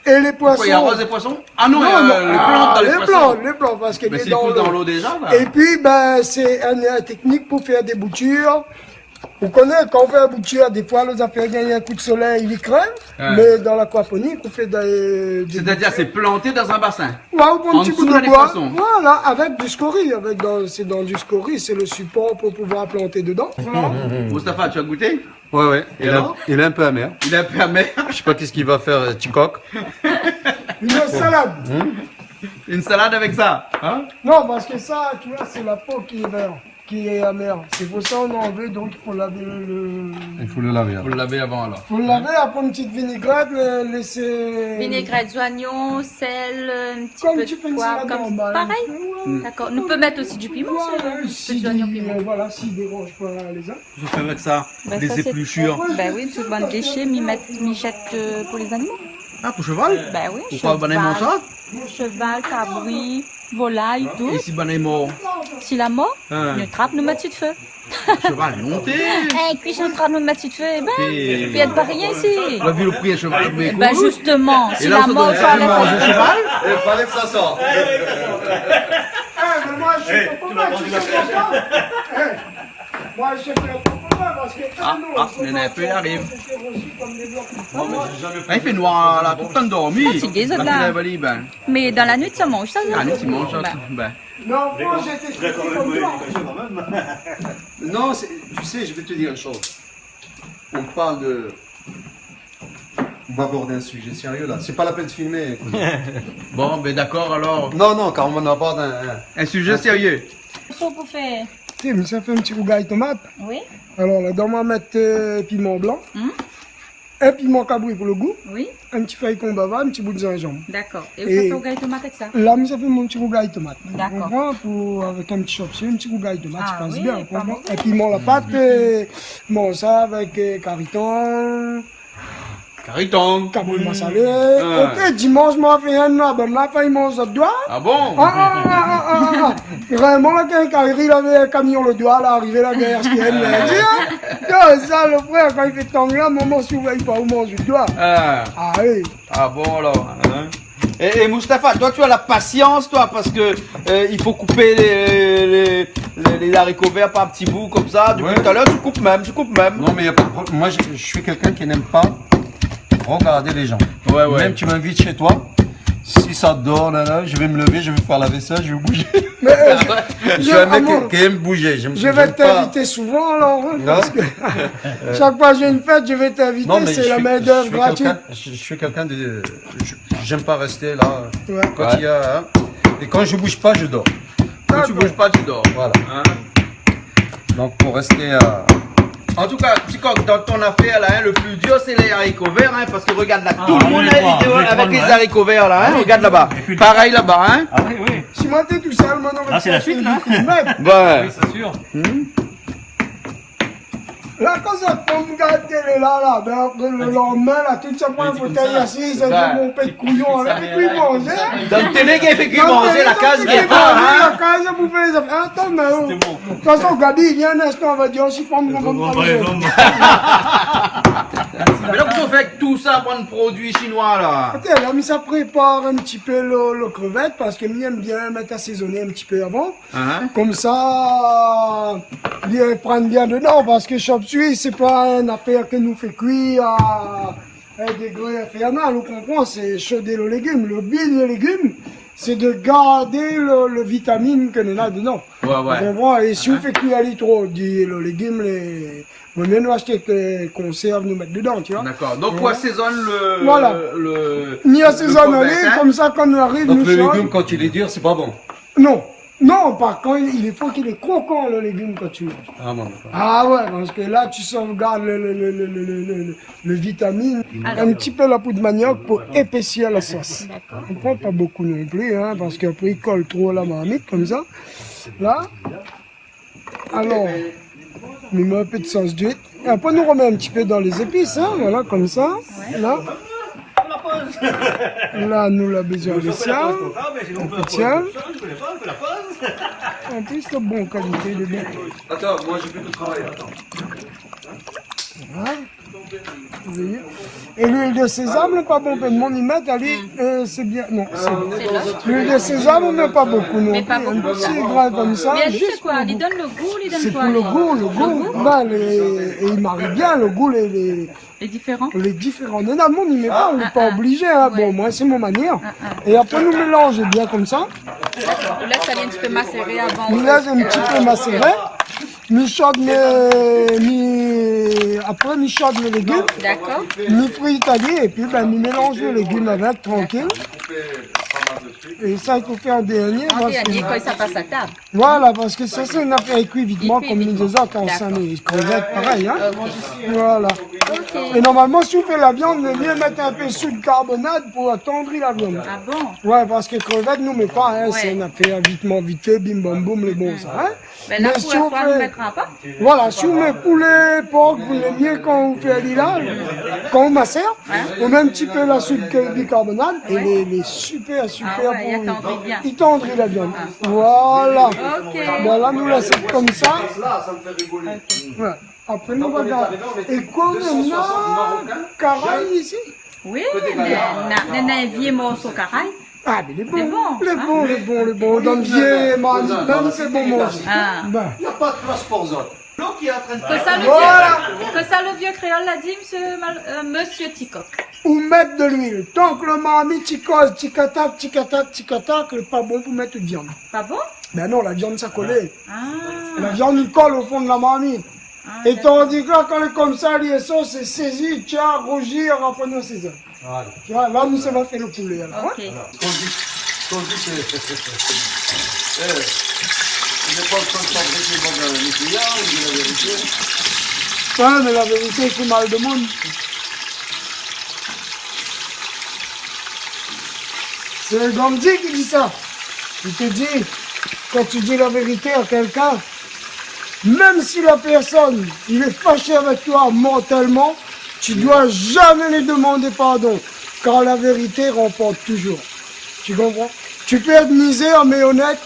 Et les poissons... Pourquoi, il arrose les poissons ? Ah non, il y a, euh, les plantes dans les poissons. Ah, les plantes, les plantes, parce que... Mais c'est dans l'eau déjà, là. Et puis, ben, c'est une, une technique pour faire des boutures. Ou koné, kan ou fé in boutir, défoi, lé zafèr i gingn in kou d'solèy, i krèv, mé dan l'aquaponie, ou fé dé, dé boutir. C'est-à-dire, c'est planté dans un bassin. Ouais, ou pran in ti bout d'boi. En dessous, t'as les poissons. Voilà, avec du scorie, avec dans, c'est dans du scorie, c'est le support pour pouvoir planter dedans. Voilà. Mustapha, tu as goûté ? Ouais, ouais. Et alors ? Il est, il est un peu amer. Il est un peu amer. Je sais pas qu'est-ce qu'il va faire, euh, Tikok. Une salade. Hmm ? Une salade avec ça, hein ? Non, parce que ça, tu vois, c'est la peau qui est verte. Qui est amer. C'est pour ça on en veut, donc il faut laver le, le... Il faut le laver avant. Faut le laver avant, alors. Faut le laver, après une petite vinaigrette, le, laisser... Vinaigrette, oignons, sel, un petit peu de poivre, comme ça. Comme tu fais une salade normale. Pareil ? Ouais. D'accord. On peut mettre aussi du piment, si on veut. Voilà, un petit oignon piment. Euh, voilà, s'il dérange pas les uns. Je fais avec ça, les épluchures. Bah oui, tout bann déchets, mi mèt, mi jèt, euh, pour les animaux. Ah, pou sheval ? Ben oui, sheval. Ou pa bann i manz sa ? Sheval, kabri, volay, tout. É si bann i mor ? Si la mor, nou trap, nou mèt si d'fé. Sheval, non, té. Eh, kui nou trap, nou mèt si d'fé, ben, pi èd pa rien isi. La vi lo pri in sheval, mé ben, koman ? Justement, si la mor, sa la manz sheval ? I falé ke sa sort. Eh, mé moin, mi sé pa koman, mi sé pa koman. Eh, moin, mi sé pa koman, parske... Ah, nou, ah, sé mé in pé, i ariv. Ah, i fé noir la, tout lo tan dormi. Fatigé, zot la. Mé dan la nuit, sa manz sa, zot. La nuit, i manz sa, ben. Mé an Frans, sété tré, tré konm toi. Non, c'est, tu sais, je vais te dire une chose. On parle de, on va aborder un sujet sérieux là. C'est pas la peine de filmer, écoute. Bon, ben d'accord alors. Non, non, car on aborde un, un, un sujet sérieux. Sa pou fé. Té, mi sa fé in ti rougay tomat. Oui. Alor, ladan, ma mèt, euh, piman blan. Hmm. In piman kabri pou lo gou. Oui. In ti fèy konbava, in ti bout zinzanm. Dakor. É ou sa fé rougay tomat avèk sa ? La, mi sa fé mon ti rougay tomat. Dakor. Ou konpran ? Pou, avèk in ti shop suey, in ti rougay tomat, i pas bien, ou konpran ? Ah oui, pa mové. É piman la pat, euh, bon, sa avèk, euh, kari tang. Kari tang. Kabri masalé. Ah. Oté, dimansh, moin la fé in noir, bann la fé manz zot doi. Ah bon ? Ah, ah, ah. Vréman, la, kan kari la, avèk in kamion lo doi, la, arivé la, gayar, ski èn, la, di, hein ? Yo, sa, lo frèr, kan i fé tang la, momon, si ou vé pa, ou manz lo doi. Ah. Ah oui. Ah bon, alors, hein ? Et, et Mustapha, toi, tu as la patience, toi, parce que, euh, il faut couper les, les, les, les haricots verts par petits bouts comme ça. Depuis tout à l'heure, tu coupes même, tu coupes même. Non, mais y a pas de problème. Moi, je, je suis quelqu'un qui n'aime pas regarder les gens. Ouais, ouais. Même tu m'invites chez toi, si ça dort, là, là, je vais me lever, je vais faire la vaisselle, je vais bouger. Mais, euh, je, je suis un mec qui, qui aime bouger. Je, je vais t'inviter souvent, alors, hein, parce que chaque fois que j'ai une fête, je vais t'inviter, c'est la main-d'œuvre gratuite. Non, mais je suis, je suis quelqu'un, je, je suis quelqu'un de, je, j'aime pas rester là. Ouais. Quand il y a, hein, et quand je bouge pas, je dors. Quand tu bouges pas, tu dors. Voilà. Hein ? Donc, pour rester, euh, en tout cas, Tikok, dans ton affaire là, hein, le plus dur, c'est les haricots verts, hein, parce que regarde là, tout le monde a les vidéos avec les haricots verts là, hein, regarde là-bas. Pareil là-bas, hein. Ah oui, oui. Si moin té tousèl, moin noré... Ah, c'est la suite, là. Ouais. Oui, c'est sûr. Hmm. La, kan sa fanm gard télé la, la, ben, apré, le lendemain, la, tout sa pran in fotèy, asiz, sa di, mon pé kouyon, la, fé kui manzé. Dan télé, i fé kui manzé, la kaz, i gingn pa, hein. La kaz, pou fé lé zafèr. Atann, mé, oh. De tout fason, Gaby, vien in instan, on va dire aussi, fanm i konpran pa lé zom. Mé donk, kosa ou fé avèk tout sa, bann produi shinoi la ? Oté, la, mi sa prépar in ti pé lo, lo krevèt, parske mi èm bien mèt asézoné in ti pé avan. Hein ? Konmsa, li pran bien dedan, parske shop suey, sé pa in afèr ke nou fé kui a, a dégré infernal, ou konpran, sé shodé lo légim. Lo bi lo légim, sé de gardé lo, lo vitamine ke néna dedan. Ouais, ouais. Ou konpran ? É si ou fé kui ali tro, di lo légim, lé, vo mié nou ashté ke konsèrv, nou mèt dedan, tu vois. D'accord. Donc, on assaisonne le, voilà, le, le krevèt, hein. Mi asézone ali, konmsa, kan nou ariv, nou shoz. Donc, le légume, quand il est dur, c'est pas bon. Non. Non, par contre, il faut qu'il est croquant, le légume, quand tu manges. Ah bon, d'accord. Ah ouais, parce que là, tu sauvegardes le, le, le vitamine. Alors. Un petit peu la poudre manioc pour épaissir la sauce. D'accord. On prend pas beaucoup non plus, hein, parce qu'après, il colle trop à la marmite, comme ça. Là. Alors, mi mèt in pé de sauce d'huître. É apré, nou romèt in ti pé dan lé zépis, hein, voilà, konmsa. Ouais. La. La, nou la bezoin de sa. In pé de sèl. An plis, lé bon kalité, lé bon. Attends, moi, je fais le travail, attends. Voilà. Vous voyez ? É luil de sézam, lé pa bon, pé d'moun i mèt, alé, euh, sé bien. Non, sé, luil de sézam, mé pa bokou non pli. Mé pa bokou. In ti grin konmsa, zis pou lo gou. Mé li, sé koi ? Li donn lo gou, li donn koi, li ? Sé pou lo gou, lo gou. Lo gou ? Ba, lé, é i mari bien, lo gou, lé, lé, lé diféran. Lé diféran. Néna d'moun i mèt pa, ou lé pa oblizé, hein. Ah, ah. Ouais. Bon, moin, sé mon manièr. Ah, ah. É apré, nou mélanz bien konmsa. Ou lès ali in ti pé maséré avan. Nou lès in ti pé maséré. Mi shod, mi, mi, apré, mi shod lo légim. D'accord. Mi frit ali, épi, ben, mi mélanz lo légim avèk, trankil. É sa, i fo fé an dernié, an dernié, kan sa i pas a tab. Voilà, parske sa, sé in afèr i kui vitman, i kui vitman, konm lé zot, kan sa, lé krevèt, parèy, in. Dakor. OK. Voilà. OK. É normalman, si ou fé la viann, lé myé mèt in pé soud karbonad pou atandri la viann. Ah bon ? Ouais, parske krevèt, nou mèt pa, in, sé in afèr vitman, vit fé, bim, bam, boum, lé bon, sa, in. Mé la, pou la foi, nou mètra pa. Voilà, si ou mèt poulé, por, lé myé kan ou fé ali la, kan ou masèr, ou mèt in ti pé la soud ke bikarbonat, é lé, lé super, super pou, i tandri la viann. Ah ouais, i tandri bien. Voilà. OK. Bin la, nou lès konmsa. Ouais. Apré, nou va gard. É konm na karay isi, Oui, mé na, na, na in vyé morso karay. Ah, mé lé bon, lé bon, lé bon, lé bon. Dan vyé marmit, mèm sé bon manzé. Ah. Bin. Na pa de plas pou zot. Kosa le vyé, kosa le vyé kréol la di, mésyé Mal-, euh, mésyé Tikok ? Ou mèt de luil. Tank le marmit i koz, tikatak, tikatak, tikatak, lé pa bon pou mèt de viann. Pa bon ? Bin non, la viann sa i kol. Ah. La viann i kol o fon de la marmit. Ah, dakor. É tandi ke la, kan lé konmsa, li lé sos, sé sézi, tiens, rougir, apré nou sézon. Voilà. Tu vois, la, nou sa fé le poulé, la, in ? OK. Voilà. Sak i di, sak i di, sé, eh, i fo pa fabriké, bon, bin, le mésyé, i di la vérité. Ouais, mé la vérité i fé mal de moun. C'est Gandhi qui dit ça. Il te dit, quand tu dis la vérité à quelqu'un, même si la personne, il est fâché avec toi mortellement, tu dois jamais lui demander pardon, car la vérité remporte toujours. Tu comprends ? Tu peux être misère, mais honnête,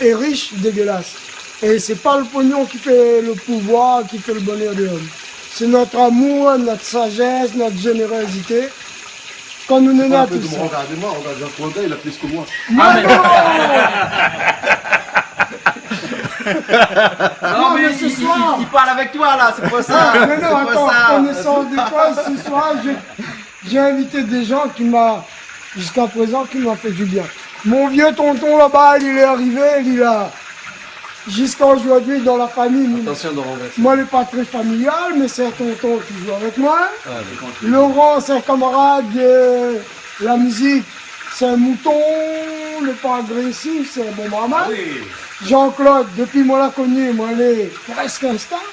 et riche, dégueulasse. Et c'est pas le pognon qui fait le pouvoir, qui fait le bonheur de l'homme. C'est notre amour, notre sagesse, notre générosité. Kan nou néna tout sa. Regarde-moi, regarde Jean-Claude, il a plus que moi. Ah, mais non. Non, mais il, il, il parle avec toi, là, c'est pour ça. Non, non, attends, connaissance de cause, ce soir, je, j'ai invité des gens qui m'a, jusqu'à présent, qui m'a fait du bien. Mon vieux tonton là-bas, il est arrivé, il est là. Jusqu'à aujourd'hui, dans la famille, moi, lé pa trè familial, mé sé in tonton ki zoué avèk moin. Laurent, sé in kamarad de la mizik, sé in mouton, lé pa agrésif, sé in bon marmay. Jean-Claude, dopi moin la koni, moin lé prèsk in star.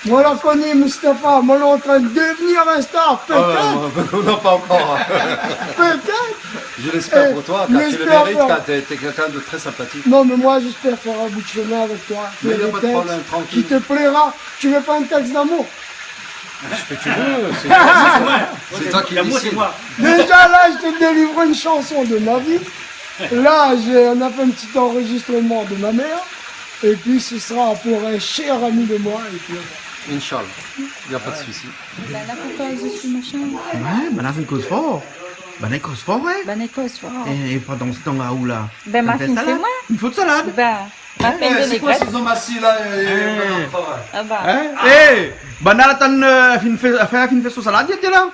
Moin la koni Mustapha, moin lé antrin devenir in star, pétèt. Ah ouais, non, non, pas encore. Pétèt. Je l'espère pour toi, car tu le mérites, car t'es, t'es quelqu'un de très sympathique. Non, mais moi, j'espère faire un bout de chemin avec toi. Mais y a pas de problème, tranquille. Qui te plaira. Tu veux pas un texte d'amour ? Ce que tu veux, c'est, c'est toi qui décides. L'amour, c'est moi. Déjà, là, je te délivre une chanson de ma vie. Là, j'ai, on a fait un petit enregistrement de ma mère. Et puis, ce sera pour un cher ami de moi, et puis voilà. Inch'Allah. Y a pas de souci. Bin la, pou koz sou machin. Ouais, bin la, sé koz for. Bin la, koz for, ouais. Bin la, koz for. É, é pandan se tan la, ou la ? Bin, ma fine fé, moin. Une fausse salade. Bin, ma fine fé in vinégrèt. Sé koi sé zom asi la, euh, Ah bah. Hein ? Eh, banna la tann, euh, fine fé, fine fé son salad, li lé la.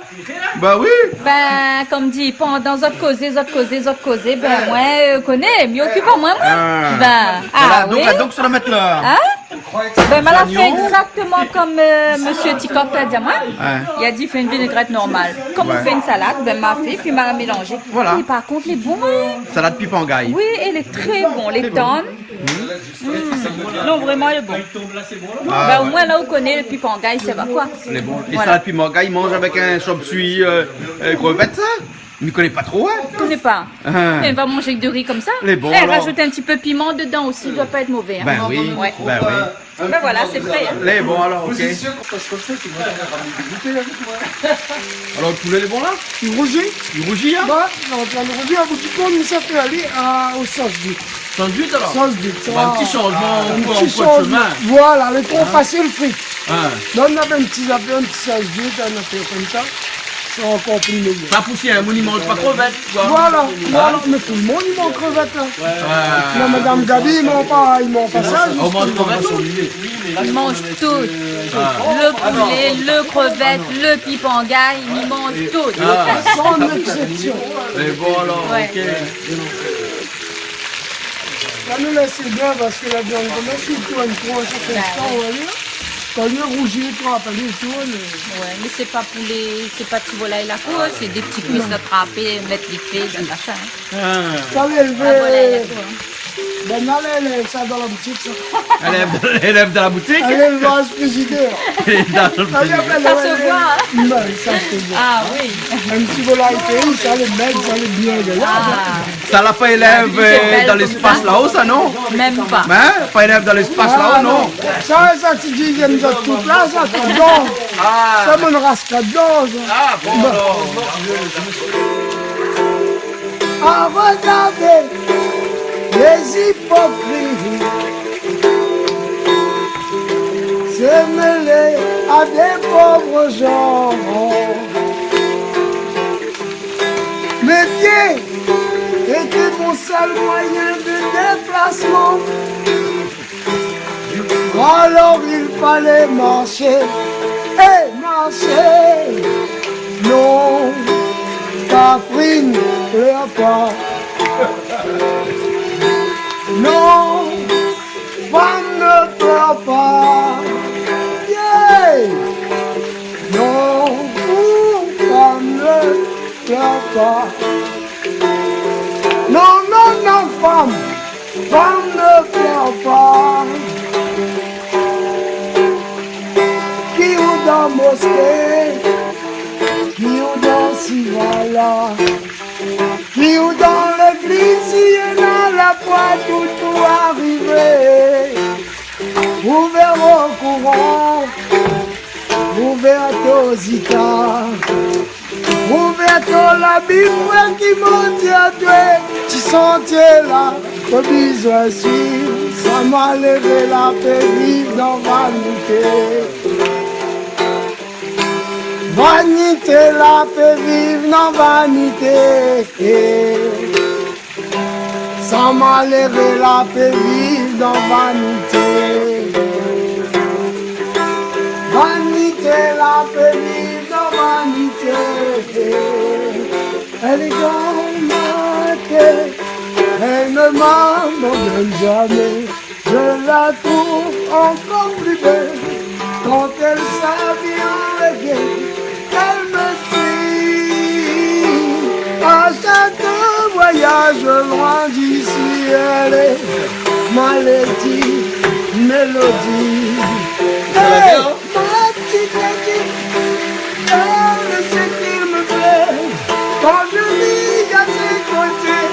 Bah oui. Bin, konm di, pandan zot kozé, zot kozé, zot kozé, bin, moin, euh, koné, mi okip amoin, moin. Ah. Bin, voilà, ah donk, oui. Donk, sa va mèt la. Hein ? Bin, ma la fé égzaktoman konm, euh, mésyé Tikok la di amoin. Ouais. Li la di, fé in vinégrèt normal. Konm ou fé in salad, bin, ma fé, pi ma la mélanzé. Voilà. É par kont, lé bon, hein. Salad pipangay. Oui, lé trè bon, lé tann. Mm. Non, vréman, lé bon. Ah, ouais. Bin, omoin, la, ou koné, le pipangay, sé pa koi. Lé bon. Voilà. É sa, le pipangay, i manz avèk in chop suey, euh, euh, krevèt, sa ? Mi koné pa tro, hein. Koné pa. Ah. Mé va manzé avèk do ri konmsa. Lé bon, alor. Eh, razout in ti pé piman dedan osi, i doi pa èt mové, hein. Bin oui, bin oui. Ouais. Bin voilà, sé pré, hein. Lé bon, alor, OK. Position, parce que ça, c'est moi qui ai ramené des bouteilles avec moi. Alor, le poulé, lé bon, la ? I rouzi ? I rouzi, hein ? Bin, non, sa i rouzi, a bout di kont, sa fé alé a, o sos d'uit. Sos d'uit, alor ? Sos d'uit, sa va. Bin, in ti sanzman, in ti sanzman. Voilà, lé tro fasil frit. Hein. Donn in ti zafèr, in ti sos d'uit, in afèr konmsa. Sé ankor pli méyèr. Pa pousièr, moun i manz pa krevèt, koi. Voilà, voilà, mé tout le moun i manz krevèt, la. Ouais. La madam Gaby i manz pa, i manz pa sa, zistoman. Ou manz krevèt, ou ? I manz tout. Ah. Le poulé, le krevèt, le pipangay, i manz tout. Ah. San eksépsion. Mé bon, alor, OK. La, nou lès bien parske la viann konmsa, si ou tourn tro, sa fé in tan, ou va vir. T'as lieu rougir, toi, t'as lieu tourner. Ouais, mais c'est pas pour les, c'est pas ti volay la kour, hein, c'est des petits cuisses attrapés, mettre vite fait dans la fin, hein. Ah. Sa lé élvé. Ah, voilà, la kour, hein. Ben, alé, alé, sa dan la boutik, sa. Alé, alé, dan la boutik. Alé, élvaz frizidèr. Sa i apèl, sa se voit, hein. Non, sa se voit. Ah oui. Mèm si volay péi, sa lé mèg, sa lé bien, hein. Ah. Sa la pa élèv, euh, dan léspas laò, sa, non ? Mèm pa. Hein ? Pa élèv dan léspas laò, non ? Sa, sa, ti di, zot tout la, sa, tout dan. Ah. Sa, mon ras ladan, sa. Ah, bon, alor. À regarder les hypocrites se mêler à des pauvres gens. Mes pieds étaient mon seul moyen de déplacement. Alors il fallait marcher et marcher. Non, Catherine, pleure pas. Non, femme, ne pleure pas. Yeah. Non, femme, ne pleure pas. Non, non, non, femme, femme, ne pleure pas. Ki ou dan moské, ki ou dan sivala, ki ou dan légliz, si néna la foi, tout ou arivé. Ouvèr o kouran, ouvèr o zita, ouvèr o la Bib, frèr, ki mont atoué, ti santié la ou bizouin suiv. Sa maléré la pé viv dan vanité. Vanité la pé viv dan vanité. Sa maléré la pé viv dan vanité. Vanité la pé viv dan vanité. Elle est grande, ma terre, elle ne m'abandonne jamais. Je la trouve encore plus belle quand elle s'habille en reggae. Elle me suit à chaque voyage loin d'ici. Elle est ma lady mélodie. Ça va bien, hein ? Hey, ma petite lady, elle sait qu'il me plaît. Quand je vis à ses côtés,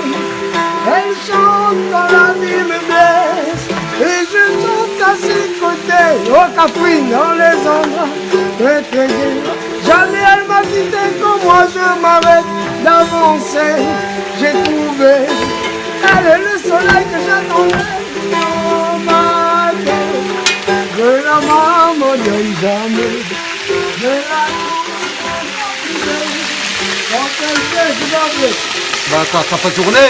elle chante quand la vie me blesse. Et je chante à ses côtés. Oh, Catherine, dans les endroits très, très gais. Jamais elle m'a quitté, quand moi je m'arrête d'avancer. J'ai trouvé, elle est le soleil que j'attendais. Oh, ma terre, je la m'abandonne jamais. Ba, sa, sa pa tourné.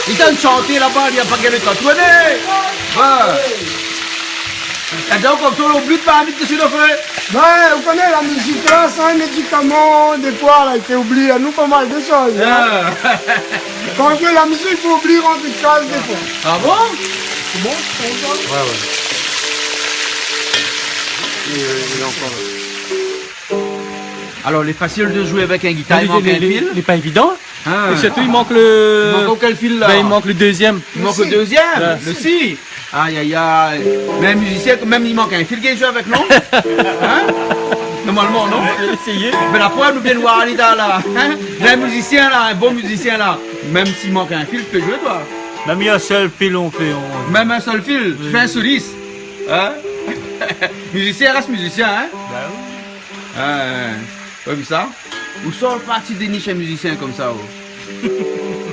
Li té antrinn shanté laba, li la pa gingn le tan tourné. Ba. É donk, konmsa, loubli pa vit, kosa i fé ? Bin, ou koné, la mizik la, sé in médikaman, défoi, la, i fé oublié anou pa mal de shoz, in. Ah. Kan ou fé la mizik, i fo oublié rann kaz, défoi. Ah bon ? Sé bon, sé bon. Ouais, ouais. Il, il est encore là. Alor, lé fasil de zoué avèk in gitar, i mank in fil. Lé, lé, lé pa évidan. Ah. É sirtou, i mank le... I mank kèl fil, la ? Bin, i mank le dézyèm. I mank le dézyèm, le si. Ouais. Aïe, aïe, aïe. Mé in mizisien, mèm i mank in fil, i zoué avèk, non ? Hein ? Normalman, non ? Éséyé. Mé la prèv, nou vien voir ali la, la. Hein ? Mé in mizisien, la, in bon mizisien, la, mèm si i mank in fil, i pé zoué, koi. Mèm in sèl fil, ou fé, ou... Mèm in sèl fil, oui, ou fé in solis. Hein ? Mizisien i rès mizisien, hein ? Ba oui. Ah, ouais, ouais. Ou sort parti dénish in mizisien konmsa, oh.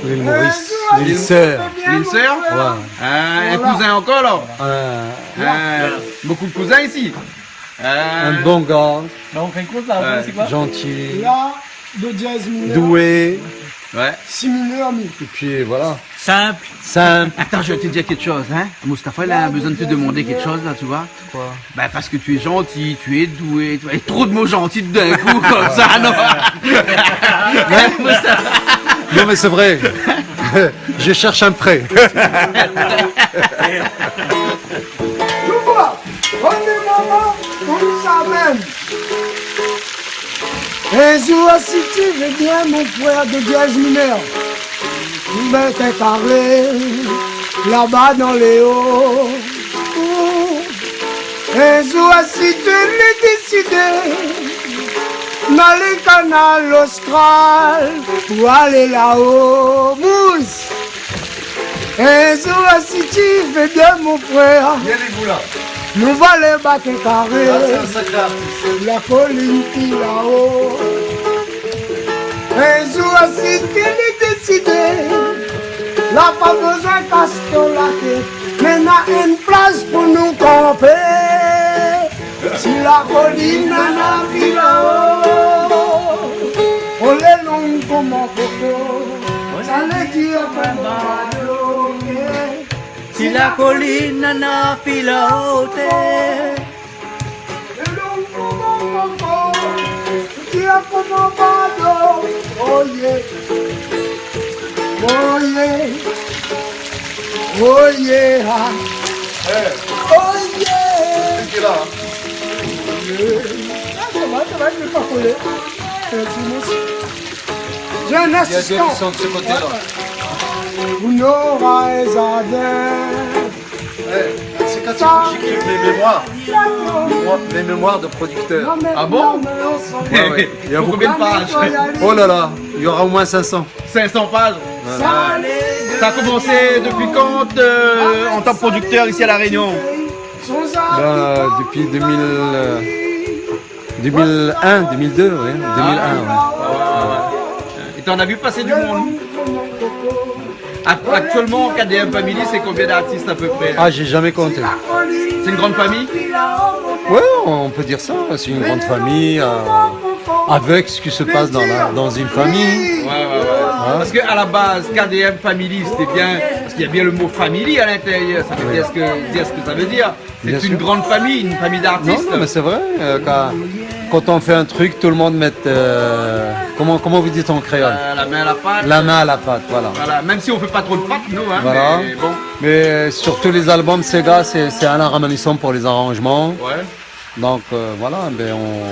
L'île Maurice, l'île sœur. L'île sœur ? Ouais. Ah, in kouzin ankor, la ? Euh, ah, bonpé de kouzin isi. Ah. Un bon gars. Donk, ékout, la, ouais, sé koi ? Gentil. La, do dièz minèr. Doué. Ouais. Si minèr, mi. Et puis, voilà. Sinp. Sinp. Attends, je vais te dire quelque chose, hein. Mustapha, il a besoin de te demander quelque chose, là, tu vois. Koi ? Bah, parce que tu es gentil, tu es doué, tu vois. Et trop de mots gentils d'un coup, comme ça, non ? Hein, Mustapha ? Non, mais c'est vrai. Je cherche un prêt. Louvois, prenez maman. Amen. Un jour, si tu veux bien, mon frère de dièse mineure, nou va fé in karé laba dan lé o. Un jour, si tu veux décider, nou alé Kanal Austral pou alé la o. Mous. Un jour, si tu veux bien, mon frère, nou va alé bat in karé la kolinn ki la o. Un jour, si tu veux décider, la pa bezoin kas la tèt, mé na in plas pou nou kanpé. Si la kolinn nana fila o, o lé long koman koko, sa lé dir koman bado. Si la kolinn nana fila o, té. Lé long koman koko, sa lé dir koman bado. Oh yeah. Oh yeah. Oh yeah. Eh. Oh yeah. Sé ki la, hein ? Ah, ça va, ça va, je vais pas coller. Euh, dis-moi. J'ai un assistant. Il y a des qui sont de ce côté-là. Voilà. Vous n'aurez jamais. Eh, c'est quand tu écris mes mémoires. Mémoire, mes mémoires de producteur. Ah bon ? Ouais, ouais. Il y a beaucoup de pages. Faut combien de pages ? Oh là là, il y aura au moins cinq cents. Cinq cents pages. Voilà. Ça a commencé depuis quand, euh, en tant que producteur ici à La Réunion ? Bah, depuis deux mille, euh, deux mille un, deux mille deux, oui, deux mille un, ouais. Ah, ouais, ouais, ouais. Et t'en as vu passer du monde ? Ac-, actuellement, K D M Family, c'est combien d'artistes à peu près ? Ah, j'ai jamais compté. C'est une grande famille ? Ouais, on peut dire ça, c'est une grande famille, euh, avec ce qui se passe dans la, dans une famille. Ouais, ouais, ouais. Hein ? Parce que à la base, K D M Family, c'était bien, parce qu'il y a bien le mot family à l'intérieur, ça veut dire ce que, dire ce que ça veut dire. Bien sûr. C'est une grande famille, une famille d'artistes. Non, non, mais c'est vrai, euh, quand, quand on fait un truc, tout le monde met, euh, comment, comment vous dites en créole ? Euh, la main à la pâte. La main à la pâte, voilà. Voilà, même si on fait pas trop de pâtes, nous, hein, mais bon. Voilà. Mais, euh, sur tous les albums, séga, c'est, c'est Alain Ramanisum pour les arrangements. Ouais. Donc, euh, voilà, ben, on,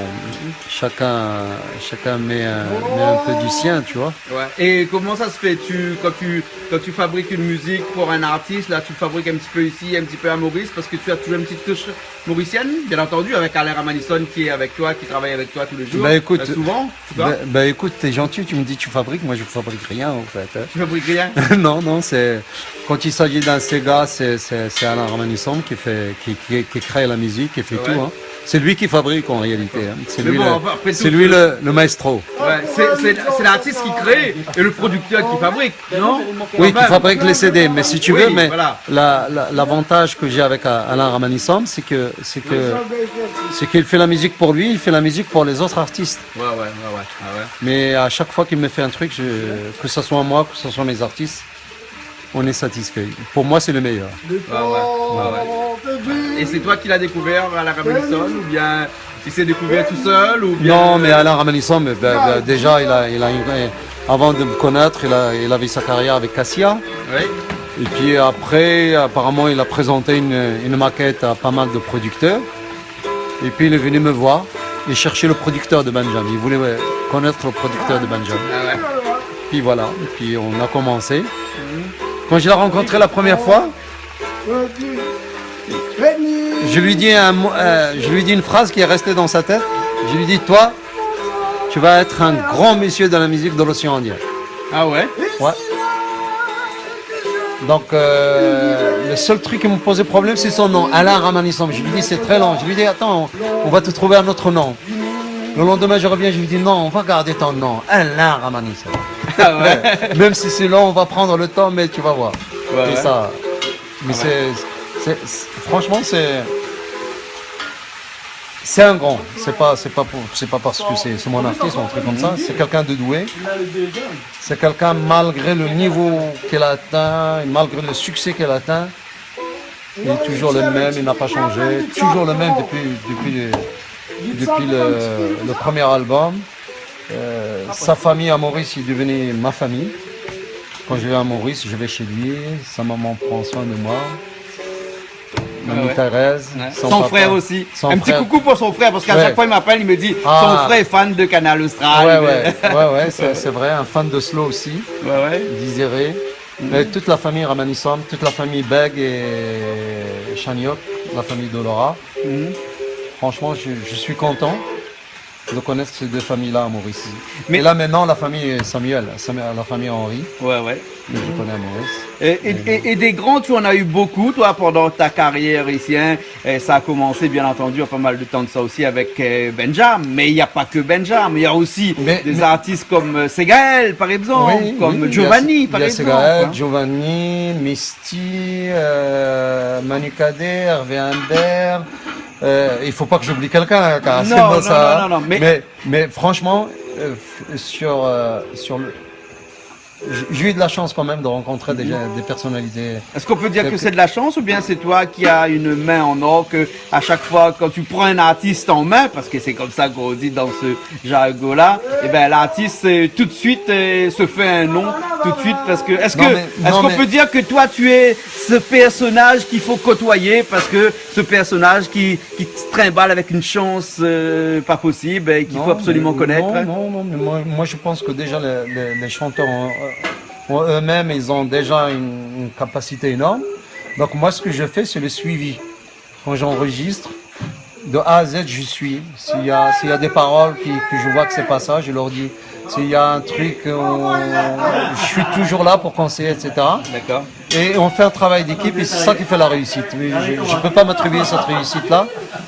chacun, chacun met un, met un peu du sien, tu vois. Ouais. Et comment ça se fait ? Tu, quand tu, quand tu fabriques une musique pour un artiste, là, tu fabriques un petit peu ici, un petit peu à Maurice, parce que tu as toujours une petite touche mauricienne, bien entendu, avec Alain Ramanisum qui est avec toi, qui travaille avec toi tous les jours, euh, souvent, tu vois. Ben, écoute, ben, ben, écoute, t'es gentil, tu me dis tu fabriques, moi je fabrique rien, en fait, hein. Tu fabriques rien ? Non, non, c'est, quand il s'agit d'un séga, c'est, c'est, c'est Alain Ramanisum qui fait, qui, qui, qui crée la musique, qui fait tout, hein. Ouais. C'est lui qui fabrique en réalité, hein. Mais bon, enfin, après tout, c'est lui le, le maestro. Ouais, c'est, c'est, c'est l'artiste qui crée et le producteur qui fabrique, non ? Oui, qui fabrique les C D, mais si tu veux, mais la, la, l'avantage que j'ai avec, euh, Alain Ramanisum, c'est que, c'est que, c'est qu'il fait la musique pour lui, il fait la musique pour les autres artistes. Ouais, ouais, ouais, ouais, ouais, ouais. Mais à chaque fois qu'il me fait un truc, je, que ce soit moi, que ce soit mes artistes, on est satisfait. Pour moi, c'est le meilleur. Ouais, ouais, ouais, ouais. Et c'est toi qui l'as découvert, Alain Ramanisum, ou bien il s'est découvert tout seul, ou bien... Non, mais Alain Ramanisum, ben, ben, déjà, il a, il a une, avant de me connaître, il a, il avait sa carrière avec Cassia. Oui. Et puis après, apparemment, il a présenté une, une maquette à pas mal de producteurs. Et puis il est venu me voir et chercher le producteur de Banjam. Il voulait, ouais, connaître le producteur de Banjam. Ah ouais. Puis voilà, et puis on a commencé. Mhm. Quand je l'ai rencontré la première fois, je lui dis un mot, euh, je lui dis une phrase qui est restée dans sa tête. Je lui dis : « Toi, tu vas être un grand monsieur de la musique de l'océan Indien. » Ah ouais ? Ouais. Donc, euh, le seul truc qui me posait problème, c'est son nom, Alain Ramanisum. Je lui dis : « C'est très long. » Je lui dis : « Attends, on va te trouver un autre nom. » Le lendemain, je reviens, je lui dis : « Non, on va garder ton nom, Alain Ramanisum. » Ah ouais. Même si c'est long, on va prendre le temps, mais tu vas voir. Ouais, ouais. Et ça, mais c'est, c'est, c'est, franchement, c'est, c'est un grand. C'est pas, c'est pas pour, c'est pas parce que c'est, c'est mon artiste ou un truc comme ça. C'est quelqu'un de doué. C'est quelqu'un, malgré le niveau qu'il a atteint, malgré le succès qu'il a atteint, il est toujours le même, il n'a pas changé. Toujours le même depuis, depuis, depuis le, le premier album. Euh, sa famille à Maurice est devenue ma famille. Quand je vais à Maurice, je vais chez lui. Sa maman prend soin de moi. Mamie Thérèse, son papa. Ouais, ouais. Son frère aussi. Un petit coucou pour son frère, parce qu'à chaque fois, il m'appelle, il me dit, son frère est fan de Kanal Austral. Ouais, ouais, c'est, c'est vrai, un fan de Slow aussi, Désiré. Et toute la famille Ramanisum, toute la famille Bègue et Chagnoc, la famille Dolora. Franchement, je, je suis content de connaître ces deux familles-là à Maurice. Et là, maintenant, la famille Samuel, Samuel, la famille Henry, que je connais à Maurice. Et, et, et des grands, tu en as eu beaucoup, toi, pendant ta carrière ici, hein. Et ça a commencé, bien entendu, il y a pas mal de temps de ça aussi avec, euh, Benjam. Mais il n'y a pas que Benjam, il y a aussi des artistes comme, euh, Ségaël, par exemple, comme Giovanni, par exemple, hein. Oui, il y a Ségaël, Giovanni, Misty, euh, Manu Cadet, Hervé Imbert, Euh, il faut pas que j'oublie quelqu'un, hein, car c'est bon, ça, hein. Non, non, non, non, mais franchement, euh, sur, euh, sur le, j'ai, j'ai eu de la chance quand même de rencontrer des gens, des personnalités. Est-ce qu'on peut dire que c'est de la chance ou bien c'est toi qui as une main en or, que à chaque fois quand tu prends un artiste en main, parce que c'est comme ça qu'on dit dans ce jargon-là, eh ben, l'artiste, euh, tout de suite, euh, se fait un nom, tout de suite, parce que, est-ce que, est-ce qu'on peut dire que toi, tu es ce personnage qu'il faut côtoyer, parce que ce personnage qui, qui se trimballe avec une chance, euh, pas possible et qu'il faut absolument connaître. Non, mais, non, non, non, mais moi, moi, je pense que déjà, les, les, les chanteurs en, en eux-mêmes, ils ont déjà une, une capacité énorme. Donc, moi, ce que je fais, c'est le suivi. Quand j'enregistre, de A à Z, je suis. S'il y a, s'il y a des paroles qui, que je vois que c'est pas ça, je leur dis. S'il y a un truc, euh, je suis toujours là pour conseiller, et cetera. D'accord. Et on fait un travail d'équipe et c'est ça qui fait la réussite. Mais je, je peux pas m'attribuer cette réussite-là,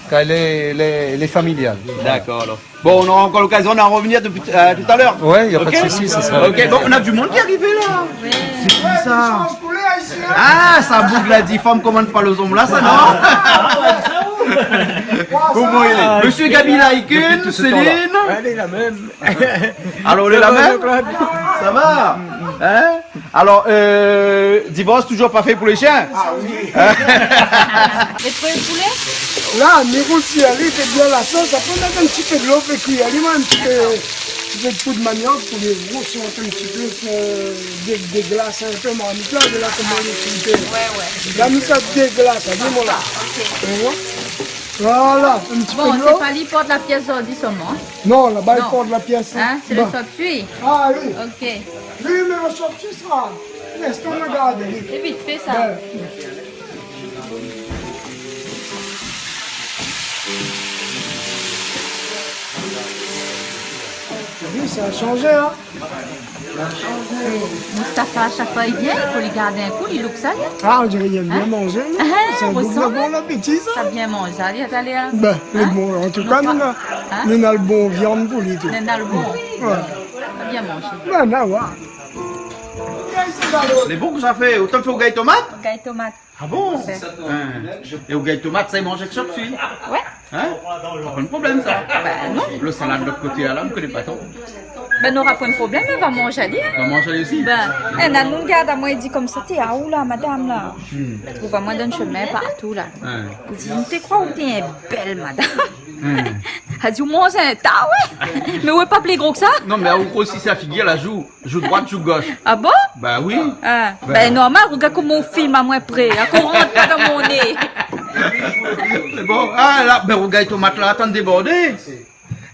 car elle est, elle est, elle est familiale. D'accord, alors. Bon, on aura encore l'occasion d'en revenir depuis, euh, tout à l'heure. Ouais, y a pas de souci, ça sera avec plaisir. Ok, bon, on a du monde qui est arrivé, là. Ouais. C'est qui, ça ? Ah, sa boug la di fanm i komann pa lo zom la, sa, non ? Koman i lé ? Monsieur Gaby Laïken, Céline. Allez, la même. Alors, on est la même ? Ça va ? Hein ? Alors, euh, divorce toujours pas fait pour les chiens ? Ah oui. Hein ? Et pour le poulet ? La, nou rousi ali, fé bien la sos, apré mèt in ti pé dolo, fé kui ali, in ti pé, ti pé poud maniok pou li rousi in ti pé, pou dé-, déglas in pé marmit la, de la koman li fé. Ouais, ouais. La, nou sa déglas, ali, voilà. Ok. Voilà, in ti pé dolo. Bon, sé pa li i port la pièce zordi solman ? Non, laba i port la pièce, hein. Hein, sé lo sort kui. Ah oui. Ok. Oui, mé lo sort kui sra. Lès amoin gardé, oui. Sé vit fé, sa. Ouais. Oui, sa la shanjé, hein. Moustapha, shak foi li vien, i fo li gard in kou, li louk sa, li. Ah, on dirait il aime bien manger, non ? Hein ? C'est un gars qui a bon appétit, ça. Sa bien manzé, sa, li, atann, hein ? Ben, mé bon, en tout cas, nou néna, nou néna lo bon viann pou li, tou. Nou néna lo bon. Ouais. Sa bien manzé. Ben, la, ouais. Lé bon ke sa fé, otan fé rougay tomat ? Rougay tomat. Ah bon ? Ouais. Hein. É rougay tomat, sa i manz èk shop sui ? Ouais. Hein ? Pa de problèm, sa. Ben non. Lo salad lot koté la, mi koné pa tro. Ben, nora poin problèm, i va manz ali, hein. I va manz ali osi. Ben, é, na nou gard amoin, i di konmsa, té, ah, ou la, madam la. Hmm. Ou va moin dann shomin partou la. Hein. I di, mi té kroi ou té in bèl madam. Hmm. La di, ou manz in ta, ouais. Mé ou lé pa pli gro ke sa. Non, mé ou gro osi, sa figir la, jou. Jou droit, jou gosh. Ah bon ? Bah oui. Ah, ben, normal, rogard koman ou film amoin pré, hein, ou rant pa dann mon né. Sé bon, ah la, ben, rougay tomat la, atann débordé.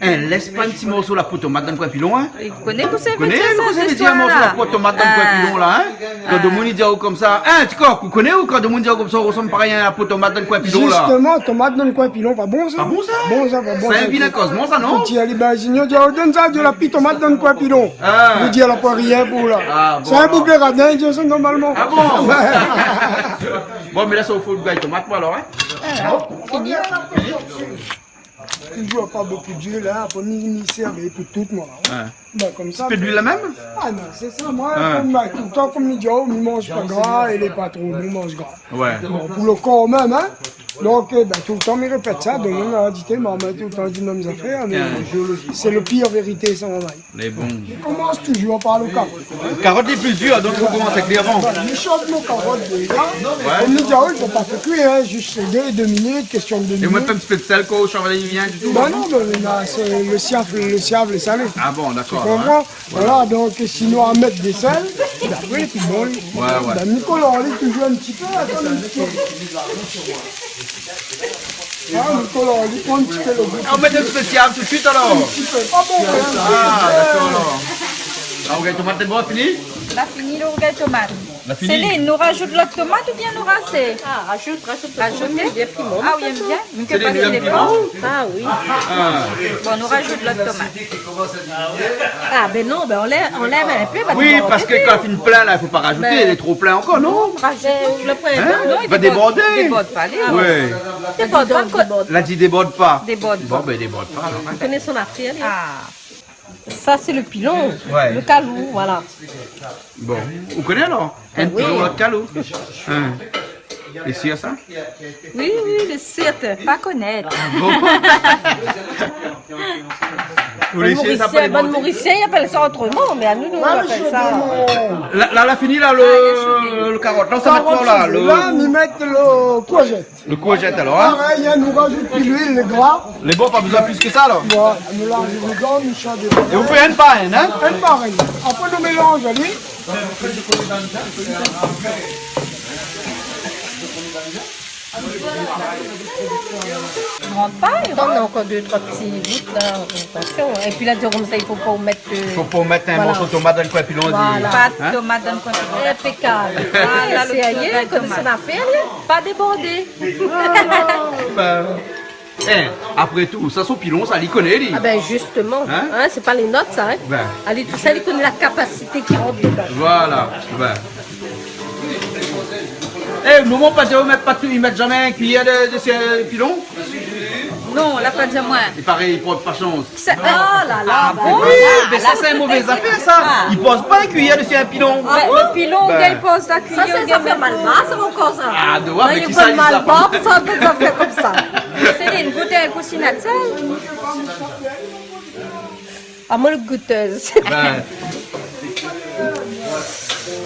Hein, lès pa in ti morso la po tomat dann koin pilon, hein. Ou koné kosa i vé dir sa, morso la po tomat dann koin pilon la, hein. Kan domoun i di aou konmsa, hein, ti kok, ou koné ou, kan domoun i di aou konmsa, ou rosanm parèy in la po tomat dann koin pilon la. Justement, tomat dann koin pilon, pa bon sa. Pa bon sa. Bon sa, pa bon sa. Sa in vilin kozman sa, non ? Fo dir ali, ben, Junior, di aou, donn sa, di la pi tomat dann koin pilon. Ah. Ou di, la poin rien pou la. Ah, bon, sé in boug radin, di sa, normalman. Ah bon ? Bon, mé la, sa ou fé rougay tomat, moin, alor, hein ? Ah, fini. Toujours pas beaucoup d'huile, hein, pou mi, mi sèrv pou tout, moin, hein. Ouais. Ben, konmsa. Ti pé d'luil la mèm ? Ah non, sé sa, moin, konm, ben, toultan, konm mi di aou, mi manz pa gra, é lé patron, nou manz gra. Ouais. Bon, pou lo kor mèm, hein. Donk, eh ben, toultan mi répèt sa, donk, nou la di, marmay toultan i di mèm zafèr, mé sé lo pir vérité, sa, marmay. Lé bon. I komans toujours par lo karot. Karot lé pli dir, donk fo komans èk li avan. Voilà, mi shant mon karot déza. Ouais. Konm mi di aou, i fo pa fé kui, hein, zis dé, dé minit, késtion de dé minit. É moin, pa in ti pé d'sèl, koi, ou shanj rien ditou ? Ben non, mé la, sé lo siav, lo siav lé salé. Ah bon, dakor, hein. Tu comprends ? Voilà, donk, sinon, a mèt de sèl, Apré, pi bon, li. Ouais, ouais. Bin, Nicolas, li, toujour in ti pé, atann in ti pé. Ah, Nicolas, li pran in ti pé lo gou. Ah, ou mèt in spésial tout suit, alor ? In ti pé. Ah bon, ouais, in ti pé. Ah, dakor, alor. Ah, rougay tomat, lé bon, fini ? La fini lo rougay tomat. La fini ? Céline, nou rajout lot tomat oubien nou ras ? Ah, rajout, rajout. Rajout, oui. Bien piman. Ah oui, bien. Mé ke pa si lé piman. Ah oui. Ah. Bon, nou rajout lot tomat. Ah, bin non, bin anlèv, anlèv in pé, va déborder. Oui, parske kan la fine plin la, i fo pa rajouté, lé tro plin ankor, non ? Non, rajout. Hein ? Non, va déborder. Débord pa, li. Ouais. Débord pa, débord. La di débord pa. Débord pa. Bon, bin, débord pa, alor. Li koné son afèr, li. Ah. Sa sé lo pilon, lo kalou, voilà. Bon, ou koné alor ? In pilon, lot kalou. Hein. É sir sa ? Oui, oui, lé sir. Pa konèt. Bon. Ou lé sir sa, pa lé Morisien, bann Morisien i apèl sa otroman, mé anou, nou apèl sa. La, la, la fini la, lo, lo karot. Non, sa mèt koi la, lo... La, mi mèt lo kourzèt. Lo kourzèt alor, hein ? Parèy, hein, nou rajout pi luil, lo gra. Lé bon, pa bezoin plis ke sa alor ? Ouais, nou la rajout dedan, nou sa dedan. É ou fé inn par inn, hein ? Inn par inn. Apré nou mélanz, alé. Atann, néna ankor dé, troi ti bout la. Atansion, hein. Épi la, di konmsa, i fo pa ou mèt, euh, i fo pa ou mèt in morso tomat dan in koin pilon, di. Voilà. Pa tomat dan in koin pilon. Inpékab. Voilà, lo sérié, tomat. Koné son afèr, li. Pa débordé. Bin, eh, apré tou, sa son pilon, sa, li koné, li. Ah bin, zistoman, hein, sé pa lé not, sa, hein. Bin. Ali tousèl, li koné la kapasité ki rant dedan. Voilà, bin. Eh, momon, pa di, i mèt pa tou, i mèt zamé in kuiyèr de, de sé pilon ? Non, la pa di amoin. I paré, i port pa shans. Sa, oh la la, ah bon ? Oui, mé sa, sé in mové zafèr, sa. I poz pa in kuiyèr desi in pilon. Ah bon ? Bin, lo pilon, bin, i poz la kuiyèr, sa, sé in zafèr malbar, sa, mon kor, sa. Ah, de oua, mé kisa i di sa ? Malbar, sa, dé zafèr konmsa. Céline, gout in kou si na d'sèl. Ah, moin, lo goutèz. Bin.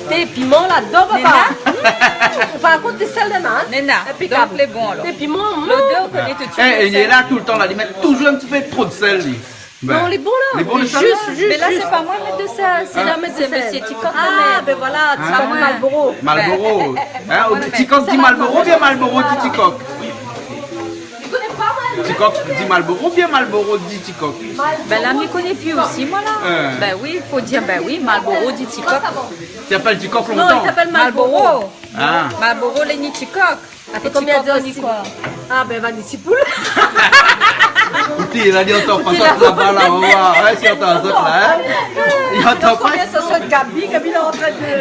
Té, piman ladan, papa. Néna ? Hmm, par kont, d'sèl néna, hein ? Néna. Inpékab. Donk, lé bon, alor. Té, piman, hmm. Lodèr, ou koné tout suit. Eh, li lé la toultan, la, li mèt toujour in ti pé tro d'sèl, li. Bin. Non, lé bon, la. Lé bon, lo sèl ? Zis, zis, mé la, sé pa moin i mèt lo sèl, sé, ah, sé mésyé Tikok, ah, mé bin voilà, Tikok, Malboro. Malboro. Hein, Tikok di Malboro oubien Malboro di Tikok ? Tikok di Malboro oubien Malboro di Tikok ? Bin la, mi koné pi osi, moin, la. Euh. Bin oui, i fo dir, bin oui, Malboro di Tikok. Té i apèl Tikok lontan ? Non, i apèl Malboro. Malboro. Ah. Malboro, lé ni Tikok. Ah, Tikok, ni koi ? Ah, bin, va di ti poul. Ékout, la, li antann pa zot laba, la, ou va oir. Ouais, si antann zot la, hein. Li antann pa. Konbien sa sort Gaby, Gaby, la, antrin de,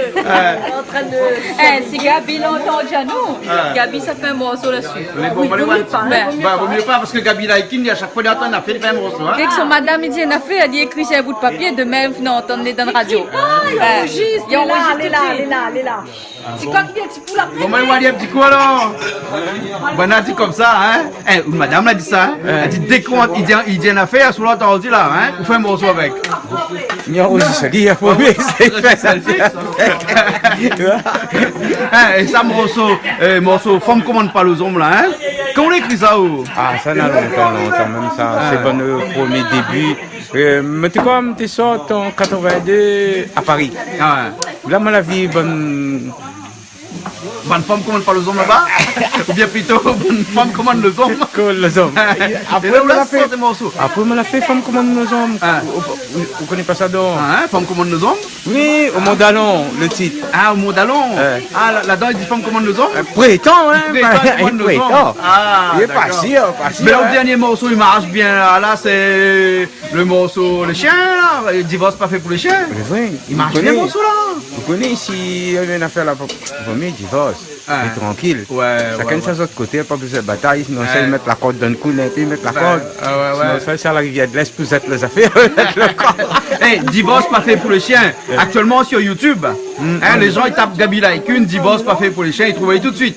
antrin de... Eh, si Gaby la antann anou, Gaby, sa fé in morso la dsi. Mé bon, oui, vo myé pa, hein. Bin, vo myé pa, parske Gaby Laikin, a shak foi li antann, la fé, li fé in morso, hein. Dèk son madam i di in afèr, li ékri si in bout papié, domin, nou antann ali dan la radio. Ah, li anrozis, li lé la, li lé la, li lé la. Tikok, bien ti poul apré. Bon, moin, moin, in ti kou, alor. Banna di konmsa, hein. Eh, in madam la di sa, hein. Ouais. Èl di, dèk ou, i di, i di in afèr, sou lot, ou di la, hein. Ou fé in morso avèk. Non, sé li, hein, fo bien, sé li, sé li. Hein, é sa, morso, euh, morso Fanm komann pa lé zom, la, hein. Koman ou la ékri sa, ou ? Ah, sa, na lontan, lontan, mèm sa. Ah. Sé bann, euh, promié débi. Euh, mé té kom té sort an katrovin-dé a Paris. Ah ouais. La, moin la vi bann... Bann fanm komann pa lé zom laba ? Oubien plito, bann fanm komann lé zom ? Komann lé zom. É apré, la, moin la fé, sort morso. Apré, moin la fé Fanm komann lé zom. Ah. Ou, ou, ou koné pa sa, donk ? Ah, hein, Fanm komann lé zom ? Oui, o Mont d'Alon, lo tit. Ah, o Mont d'Alon. Ouais. Ah, la, ladan, i di Fanm komann lé zom ? Euh, prétan, hein. Prétan, komann lé zom. Prétan. Ah, dakor. Li lé pa sir, pa sir, hein. Mé lo dernié morso, i marsh bien, la, la, sé lo morso, lo shien, la, Divors pa fé pou lo shien. Lé vré. I marsh bien, morso la. Ou koné, isi, néna in afèr la, pou, pou mi, divors. Ah. Lé trankil. Ouais, ouais, ouais. Shakinn sa zot koté, pa bezoin batay, sinon sa, i mèt la kord dan lo kou, néna, i mèt la kord. Ouais, ouais, ouais. Sinon sa, sa la rivièr de l'Est pou zèt lé zafèr, mèt lo kor. Eh, Divors pa fé pou lo shien. Aktièlman, sur YouTube, hein, lé jan i tap Gaby Laikin, Divors pa fé pou lo shien, i trouv tout suit.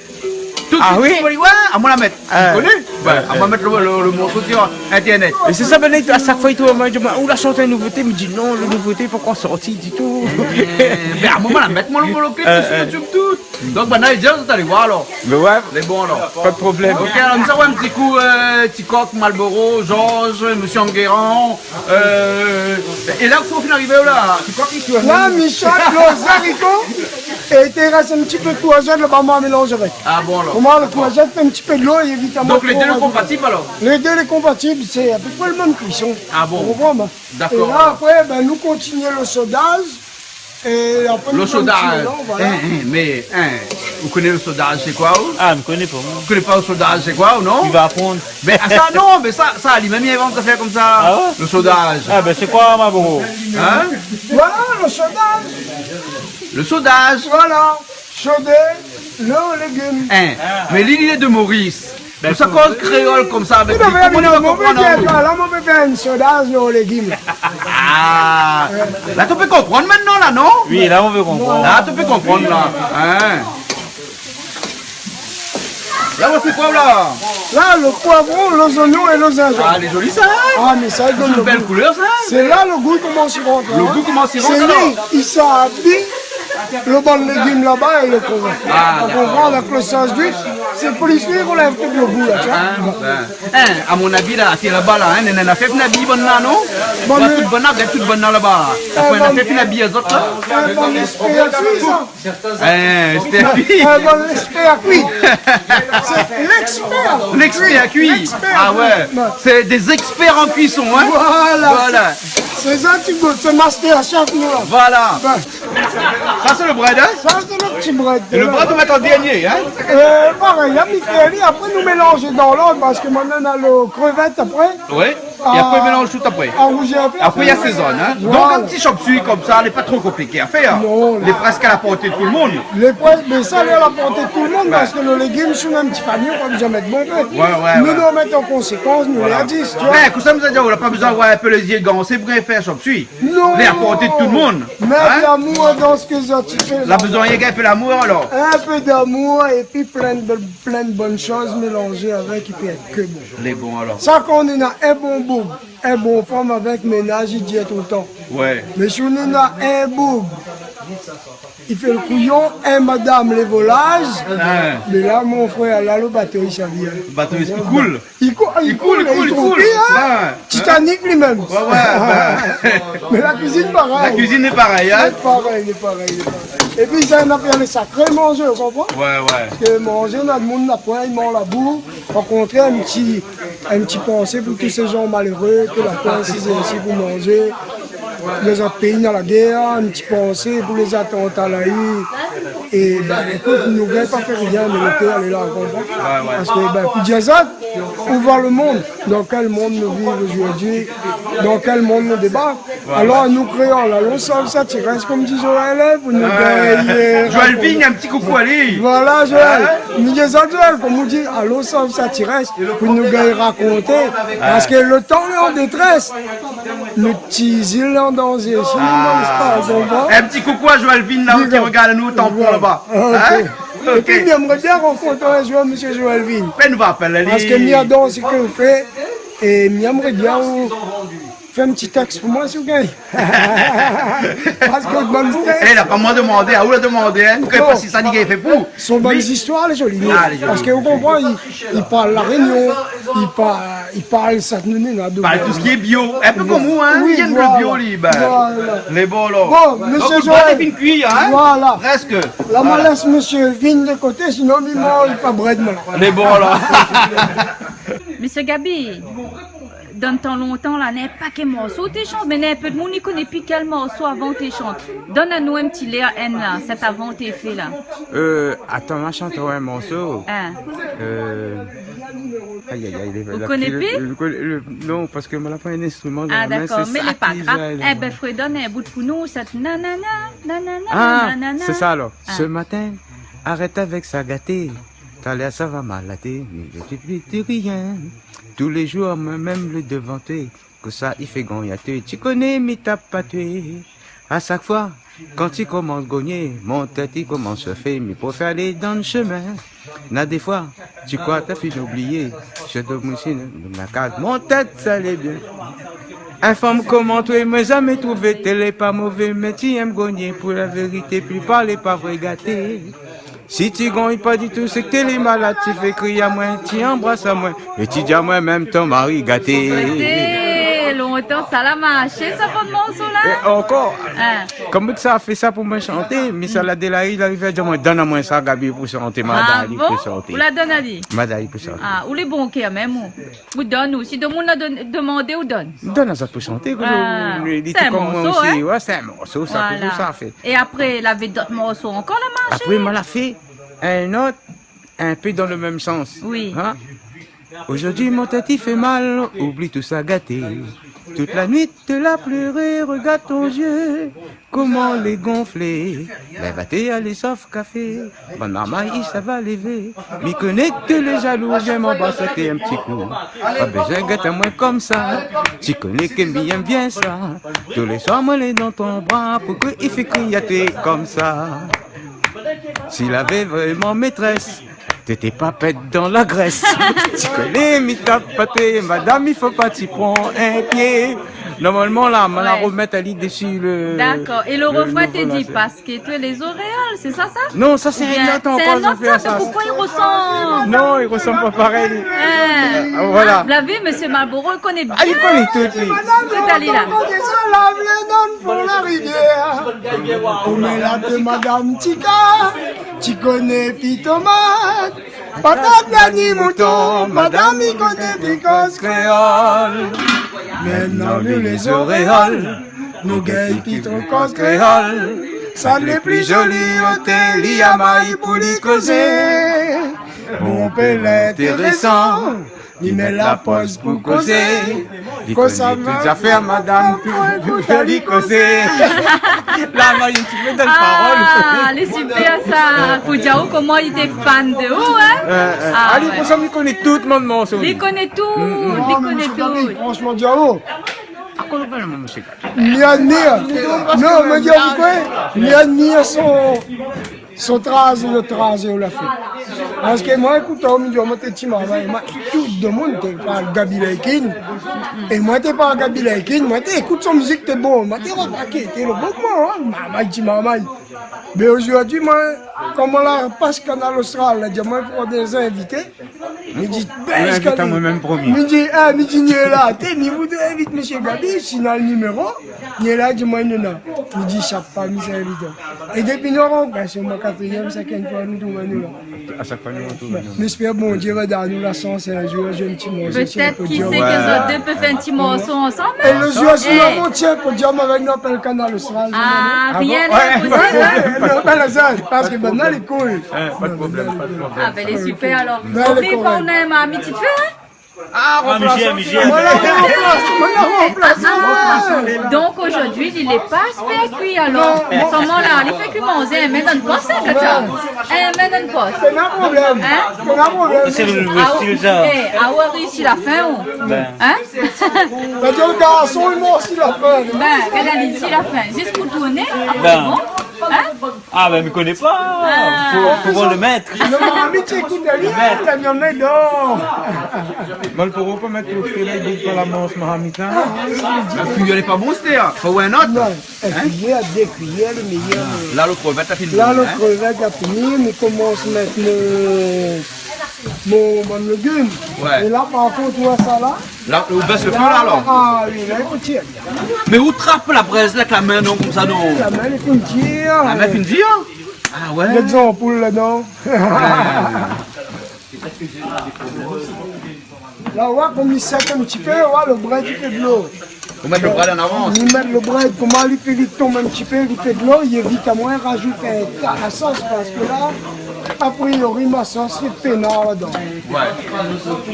Tout suit, ah oui ? Ou va oir, ah, moin la mèt. Ah. Ou koné ? Ouais, ah, moin la mèt lo, lo, lo morso si internet. É sé sa, bin, a shak foi, i trouv, moin, i di, ou la sort in nouvoté, mi di, non, lo nouvoté pankor sorti ditou. Eh, mé a in moman, la mèt, moin, lo, lo klip sur YouTube, tout. Donk, banna i di, zot i alé oir, alor. Mé ouais. Lé bon, alor. Pa de problèm. Ok, alor, nou sa oir in ti kou, euh, Tikok, Malboro, Georges, Monsieur Enguerrand, euh, É la, kosa ou fine arivé la ? Sé koi ki tourn ? La, mi sort lo zariko. É té rès in ti pé kourzèt laba, ma mélanz avèk. Ah bon, alor. Koman lo kourzèt fé in ti pé dolo, é évidaman. Donk lé dé lé konpatib alor ? Lé dé lé konpatib, sé apépré lo mèm kuison. Ah bon ? Ou konpran, bin ? Dakor, alor. É la, apré, bin, nou kontinié lo sodaz. É apré, nou mèt in ti mélanz, voilà. Lo sodaz. Hein, hein, mé, hein, ou koné lo sodaz, sé koi, ou ? Ah, mi koné pa, moin. Ou koné pa lo sodaz, sé koi, ou non ? Ou va aprann. Mé, ah, sa, non, mé sa, sa, li mèm, li invant zafèr konmsa. Ah ouais ? Lo sodaz. Ah, bin, sé koi, ma bro ? Hein ? Voilà, lo sodaz. Lo sodaz. Voilà. Shodé lo légim. Hein, mé li, li lé de Moris. Bin, ou sa koz kréol konmsa avèk li, koman li va konprann ? Mé non, mé, mé, mé, la, mi pé fé in sodaz lo légim. Ah, la, ou pé konprann mintnan, la, non ? Oui, la, ou pé konprann. La, ou pé konprann, la. Hein ? La, ou fé koi, la ? La, lo poivron, lo zoignon é lo zinzanm. Ah, lé zoli, sa, hein ? Ah, mé sa, i donn lo gou. Sé in bèl koulèr, sa, hein ? Sé la lo gou i komans rant, hein. Lo gou i komans rant, alor. Sé li, i sa abi lo bann légim laba é lo poivron. Ah, dakor. Ou konpran, avèk lo sos d'uit, sé plis li i rèlèv tout lo gou, la, ti voi. Hein, bin, hein, a mon avi, la, sé laba, la, hein, néna, néna fé fine abi bann la, non ? Bann, tout bann la, gèt tout bann la laba, la. Apré, néna fé fine abi azot, la. In bann lèspé a kui, sa. Hein, lèspé a kui. In bann lèspé a kui. Sé lèspé a kui. Lèspé a kui. Lèspé a kui. Ah ouais. Ouais. C'est des experts en cuisson, hein ? Voilà. Voilà. Sé sa, ti gout, sé master chef, nou, la. Voilà. Ouais. Sa, sé lo brèd, hein ? Sa, sé lo ti brèd. É lo brèd, ou mèt an dernié, hein ? Euh, parèy, la, mi fé ali, apré, nou mélanz dan lord, parske mintnan, na lo krevèt apré. Oui. É apré, mélanz tout apré. Ah, rouz é vèr. Apré, i asézone, hein. Voilà. Donk, in ti chop suey konmsa, lé pa tro konpliké a fèr. Non, non. Lé prèsk a la porté de tout le monde. Lé prèsk, mé sa, lé a la porté de tout le monde, ouais, parske lo légim, si ou néna in ti famiy, ou pa bezoin mèt bonpé. Ouais, ouais, ouais. Nou, nou mèt an konsékans, nou, voilà, lé a dis, ti voi. Bin, konmsa, mi sa di, ou la pa bezoin avoir in pé lé zié gansé pou fé in chop suey. Non. Lé a porté de tout le monde. Hein ? Mèt lamour dan sak zot i fé la. La bezoin rienk in pé lamour, alor. In pé d'amour épi plin de, plin de bone shoz mélanzé avèk, i pé èt ke bon. Lé bon, alor. Sa, kan ou néna in bon boug, in bon fanm avèk, ménaz i dir toultan. Ouais. Mé si ou néna in boug i fé lo kouyon, in madam lé volaz, ouais, mé la, mon frèr, la, lo bato i sèvi, hein. Bato i koul. I kou-, i koul, i koul, i koul. Hein. Titanic li mèm. Ouais, ouais, ouais. Mé la kuizine, parèy. La kuizine lé parèy, hein. Lé parèy, lé parèy, lé parèy. Épi, sa, nou apèl sa sakré manzé, ou konpran ? Ouais, ouais. Parske manzé, na demoun, na poin, i manz la bou. Par kont, in ti, in ti pansé pou tout sé jan maléré, ke la poin, sé, sé pou manzé. Lé zot péi dan la gèr, in ti pansé pou lé atanta la u. É bin, ékout, nou gingn pa fé rien, mé lo kèr lé la, ou konpran ? Ouais, ouais. Parske, bin, pou dir azot, ou voi lo monn, dan kèl monn nou viv zordi, dan kèl monn nou débat. Voilà. Alor, nou kréol, alon sov sak i rès, konm di Joël, hein, pou nou gingn, euh, Joël Vigne, in ti koukou, alé. Voilà, Joël. Hein ? Mi di sa, Joël, konm ou di, alon sov sak i rès, pou nou gingn rakonté. Parske lo tan lé an détrès. Nout ti zil lé an danzé, si nou manz pa, ou konpran ? In ti koukou a Joël Vigne, la, ki rogard anou, Tampon, laba. Ah, ok. Hein ? Ok. Épi, mi èmré bien rankontr in zour mésyé Joël Vigne. Bin, nou va apèl ali. Parske mi ador sak ou fé, é mi èmré bien ou fé in ti tèks pou moin, si ou gingn. Parske bann tèks... Eh, la pa moin la domandé, aou la domandé, hein. Nou koné pa si sa li gingn fé pou. Son bann zistoir lé zoli, non ? Ah, lé zoli. Parske ou konpran, li, li parl La Rényon, li par-, li parl sa, nou, nou, nou, parl tout sak lé bio. In pé konm ou, hein. Oui, voilà. Li èm lo bio, li, bin. Voilà. Lé bon, la. Bon, mésyé Joël. Donk, lo brèd lé fine kui, hein. Voilà. Prèsk. La, ma lès mésyé Vigne de koté, sinon, mi manz pa brèd, moin, la. Lé bon, la. Mésyé Gaby, dan tan lontan la, néna in paké morso ou té shant, mé néna in pé d'moun i koné pi kèl morso avan ou té shant. Donn anou in ti lèr, inn la, sat avan ou té fé la. Euh, atann, ma shant in morso. Hein. Euh, ay, ay, ay, lé... Ou koné pi ? Non, parske moin la pa in instriman dan la min, sé sa ki zèl. Ah, dakor, mé lé pa grav. Eh bin, fré, donn in bout pou nou, sat nanana, nanana, nanana. Ah, sé sa, alor. Ah. Ce matin, arrête avec sa gaté. Talèr sa va malaté, mé je te dis rien. Tous les jours, moin mèm lé devan toi. Kosa i fé gagn atou, ti koné, mi tap pa toi. A shak foi, kan ti komans gagné, mon tèt i komans shofé, mi préfèr alé dan shemin. Na défoi, ti kroi ta fine oublié, shé domoun isi, na kaz, mon tèt sa lé bien. In fanm koman toi, moin zamé trouvé, té lé pa mové, mé ti èm gagné, pou la vérité, pi parl pa vré, gaté. Si ti gagn pa ditou, sé ke té lé malad, ti fé kri amoin, ti anbras amoin, é ti di amoin mèm ton mari gaté. Gaté, lon Atann, sa la marshé, sa, bann morso la ? É ankor, hein, koman sa fé sa pou moin shanté, mé sa la dé la, li arivé di amoin, donn amoin sa, Gaby, pou shanté, ma done ali pou shanté. Ah bon ? Ou la donn ali ? Ma done ali pou shanté. Ah, ou lé bon kèr mèm, ou. Ou donn, ou. Si demoun la donn, domandé, ou donn. Donn azot pou shanté, koi. Ah, li, li sé in morso, hein ? Ouais, sé in morso, sa, voilà. Pou sa fé. É apré, lavé dot morso ankor, la marshé ? Apré, ma la fé in ot, in pé dan le mèm sans. Oui. Hein ? Aujourd'hui, mon tèt i fé mal, oubli tout sa gaté. Toute la nuit, la pléré, regarde ton yeux, koman lé gonflé. Lèv até, alé sof kafé. Bann marmay i sava lévé. Mi koné ke lé jalou, vien manbras até in ti kou. Pa bezoin gèt amoin komsa. Ti koné ke mi yèm bien sa. Tou lé soir, moin lé dan ton bra. Poukosa i fé kriy até komsa ? Si lavé vréman métrès, té té pa pèt dan la grès. Ti koné, mi tap pa té, madam, i fo pa ti pran in pié. Normalman, la, ma la remèt ali dési le, le, le volan, sé. D'accord. Et le refrain, té di, parce que tu es les auréoles, c'est ça, ça ? Non, sa sé in ot ankor, sa fé sa. Ou bien, c'est un autre, ça, pourquoi il ressemble ? Non, i resanm pa parèy. Hein. Ah, voilà. Ou la vi, Monsieur Marlboro, li koné bien. Ah, li koné tout, li. Tout ali la. Koman la dé madam Tika, ti koné pi tomat, patat la ni mouton, madam i koné pi koz kréol. Mintnan nou lé zoréol, nou gingn pi tro koz kréol. Sa lé pli zoli, oté li amay pou li kozé. Bonpé lintérésan. Li mèt la poz pou kozé. Li koné tout zafèr, madam, pou, pou li kozé. La, moin, in ti pé dan la parol. Ah, lé super, sa. Pou dir aou koman li té fan de ou, hein ? Euh, euh, ah, li, ouais. Konmsa, li koné tout mon morso. Li koné tout, li koné tout. Non, mé mésyé Gaby, franchman, di aou. Ah, koman i apèl, mésyé Gaby ? Mi admir. Non, mé di aou koué ? Mi admir son son trazé, le trazé ou la fé. Parske moin, ékout, mi di, moin té ti marmay, moin, tout demoun té parl Gaby Laikin. É moin té parl Gaby Laikin, moin té ékout son mizik, té bon. Moin té remarké, té le bon moman, hein. Marmay, ti marmay. Mé zordi, moin, koman la pas Kanal Austral, la di amoin, fo dé zinvité. Mi di, ben, mi invit amoin mèm promié. Mi di, ah, mi di, ni la, té, mi voudré invit mésyé Gaby, si na le niméro, ni la, di amoin, non, non. Mi di, sa pa, mi sa invit. É dopi nou rankontré, sé mon katriyèm, sinkièm foi nou trouv anou la. A shak foi nou trouv anou. Mi éspèr Bondié va donn anou la shans in zour, zoué in ti morso. Pétèt, ki sé, ke zot dé pé fé in ti morso ansanm, hein ? É le zour, si nou monté in podium avèk nou, apèl Kanal Austral. Ah, rien n'est impossible. Ouais, ouais, ouais. Non, pa la sal, parske mintnan lé koul. Hein, pa de problèm, pa de problèm. Ah, ben, lé super, alor. Oubli pa, nou na in marmit, ti fé, hein ? Ah, mi jèm, mi jèm. Voilà, ranplas, voilà, ranplas. Ah, donk zordi, li lé pa spèr kui, alor. Non, non. Koman la, li fé kui manzé, in min dan pos, hein, Katia ? In min dan pos. Sé pa problèm. Hein ? Sé pa problèm. Sé le nouvo stil, sa. Ah, ou, eh, ah, ou la réisi la fin, ou. Ben. Hein ? Ben, di garson, li mor si la fin. Ben, gard ali, si la fin. Zis pou tourné, apré, bon. Hein ? Ah, ben, mi koné pa. Ah. Fo, fo voir le mèt. Le marmit, ékout, ali, la mèt dan. Bon, pou ou pa mèt tout fé la, i gout pa la manz marmit, hein ? La kuiyèr lé pa bon, sété, hein ? Fo in ot. Non, in kuiyèr, dé kuiyèr, le méyèr. La, le krevèt la fini, hein ? La, le krevèt la fini, mi komans mèt le mon, mon légim. Ouais. É la, par kont, ou oi sa la ? La, ou bès le fé la, alor ? Ah oui, la, ékout, tiens. Mé ou trap la brèz la èk la min, non, konmsa, non ? La min, li fine dir. La min fine dir ? Ah ouais. Mèt zanpoul ladan. Ouais. La, ou oi, konm li sèk in ti pé, ou oi, le brèd, li fé dolo. Ou mèt le brèd an avans. Li mèt le brèd, koman li fé, li tonm in ti pé, li fé dolo, li évit amoin razout in ta la sos, parske la, a priori, ma sos, lé pénar ladan. Ouais.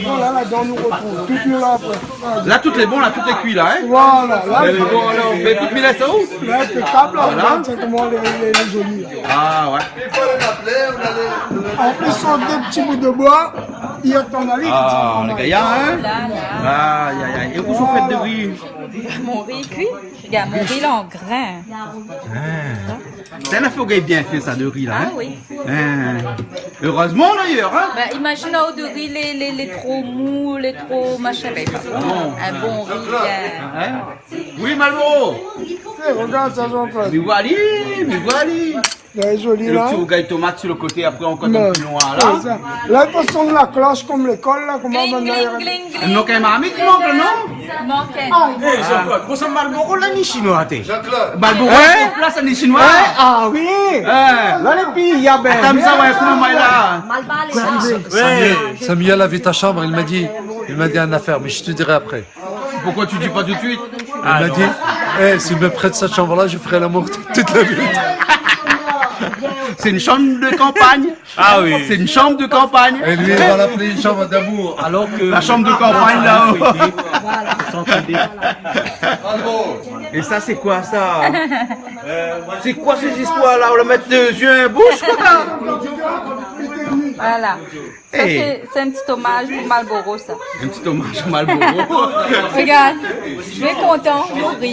Voilà, ladan, nou retrouv tout, nou la, apré. La, tout lé bon, la, tout lé kui, la, hein ? Voilà, la. Mé bon, alor, mé tout, mi lès sa ou ? La, inpékab, la, voilà. Regard sa, koman lé, lé, lé zoli, la. Ah, ouais. An plis, son dé ti bout de boi, i atann ali, ah, lé gayar, hein ? Aïe, aïe, aïe. É ou, ou fé de ri ? Mon ri kui. Gard, mon ri la an grin. Ah. Sa, la fo gingn bien fé sa, de ri la, hein ? Ah oui. Hein. Erèzman, dayèr, hein ? Ben, imazine aou, de ri lé, lé, lé tro mou, lé tro machin, ben, pa bon. Non. In bon ri, hein. Hein ? Oui, Malboro. Eh, regard sa, Jean-Claude. Mi voi ali, mi voi ali. Lé zoli, la. Le ti rougay tomat sur le côté, après on koné pli loin, la. Sé sa. La, i fo sonn la klosh konm lékol, la, koman... Gling, gling, gling, gling. Non, kan mèm, i mank, non ? Mank. Ah, eh, Jean-Claude, koman sa, Marlboro, la, ni shinoi, té ? Jean-Claude. Marlboro, hein ? Sur place, ni shinoi. Hein ? Ah oui. Hein. La, lé pi, ya ben. Atann, sa va èt non, la. Malbar, lé sa. Ouais. Samuel a vu ta chambre, il m'a dit, il m'a dit une affaire, mais je te dirai après. Pourquoi tu dis pas tout de suite ? Il m'a dit, eh, si tu me prêtes cette chambre-là, je ferai l'amour toute la nuit. C'est une chambre de campagne. Ah oui. C'est une chambre de campagne. Et lui, il va l'appeler une chambre d'amour. Alors que la chambre de campagne, là. Voilà. Et ça, c'est quoi, ça ? C'est quoi ces histoires-là ? On va mettre deux yeux et une bouche, quoi. Voilà. Sa, sé, sé in ti omaz pou Marlboro, sa. Un petit hommage à Marlboro. Regard, lé kontan, i ri.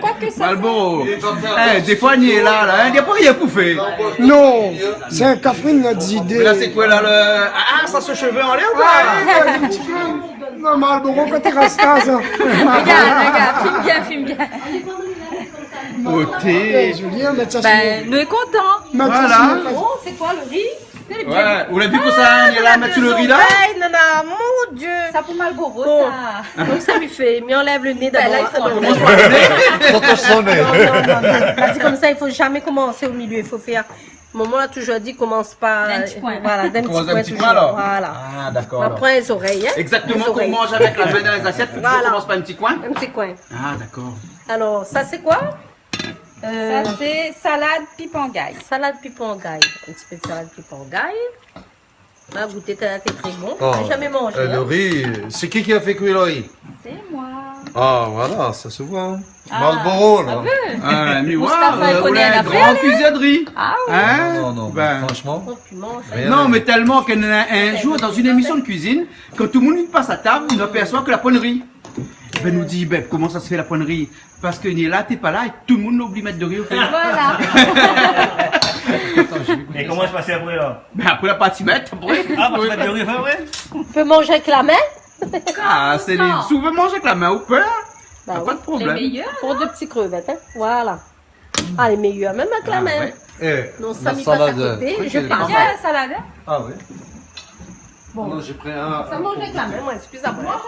Kosa sa... Marlboro. Eh, défoi, ni lé la, la, hein. Défoi, ni lé pou fé. Non, sé in kafrine, la, d'idé. Mais là, c'est quoi, là, le... Ah, ah, ça, ce cheveu en l'air, ou quoi ? Ah, oui, oui, un petit peu. Non, Marlboro, koté rasta, sa. Regard, regard, film bien, film bien. Oté. Eh, Julien, mèt sa... Ben, nou lé kontan. Voilà. Oh, c'est quoi le riz ? Ouais, ou la vi kosa, hein, li la mèt sou le ri la. Soleil, nana, mon Dieu. Sa pou Marlboro, sa. Bon. Donk sa mi fé, mi anlèv le né d'abor. Ben, la, i fo... Koman sa, le né ? Fo tonn son né. Non, non, non, non. Parske konmsa, i fo zamé komansé o milié, i fo fé... Momon la touzour di, komans pa... D'in ti koin. Voilà, d'in ti koin touzour. Komans d'in ti koin, alor. Voilà. Ah, dakor, alor. Apré, zorèy, hein. Exactement, zorèy. Kan ou manz avèk la min dan lé zasièt, fo touzour komans par in ti koin. Voilà. In ti koin. Ah, dakor. Alor, sa, sé koi ? Euh, sa, sé salad pipangay. Salad pipangay. In ti pé de salad pipangay. Ma gouté, té, té tré bon. Oh, ma zamé manzé, euh, hein. Le riz, c'est qui qui a fait cuire le riz ? C'est moi. Ah, voilà, ça se voit, hein. Ah, Marlboro, là. T'as vu ? Ah, mais Mustapha, waouh, il connaît une affaire, là. Grand cuisinier de riz. Ah oui. Hein ? Non, non, non, mais franchement, rien à dire. Ben. Non, mais tellement qu'un, un jour, dans une émission de cuisine, quand tout le monde passe à table, on aperçoit que la poêle rit. Ben, nou di, ben, koman sa sé fé la poêle rit ? Parske ni la, té pa la, é tout le moun la oubli mèt do ri o fé. Voilà. É koman sa pasé apré, la ? Ben, apré, la parti mèt, apré. Ah, parti mèt do ri o fé, ouais. Ou pé manz avèk la min ? Ah, sé lé... Si ou vé manz avèk la min, ou pé. Bah oui. Na pa de problèm. Lé méyèr, hein. Pou dé ti krevèt, hein. Voilà. Ah, lé méyèr, mèm avèk la min. Ah, ouais. Eh, non, sa, la mi pas salade, à côté, euh, je passe. Tiens, la salade, hein. Ah, oui. Bon. Non, j'ai pris un, sa manz avèk la min, moin, excusez-moi.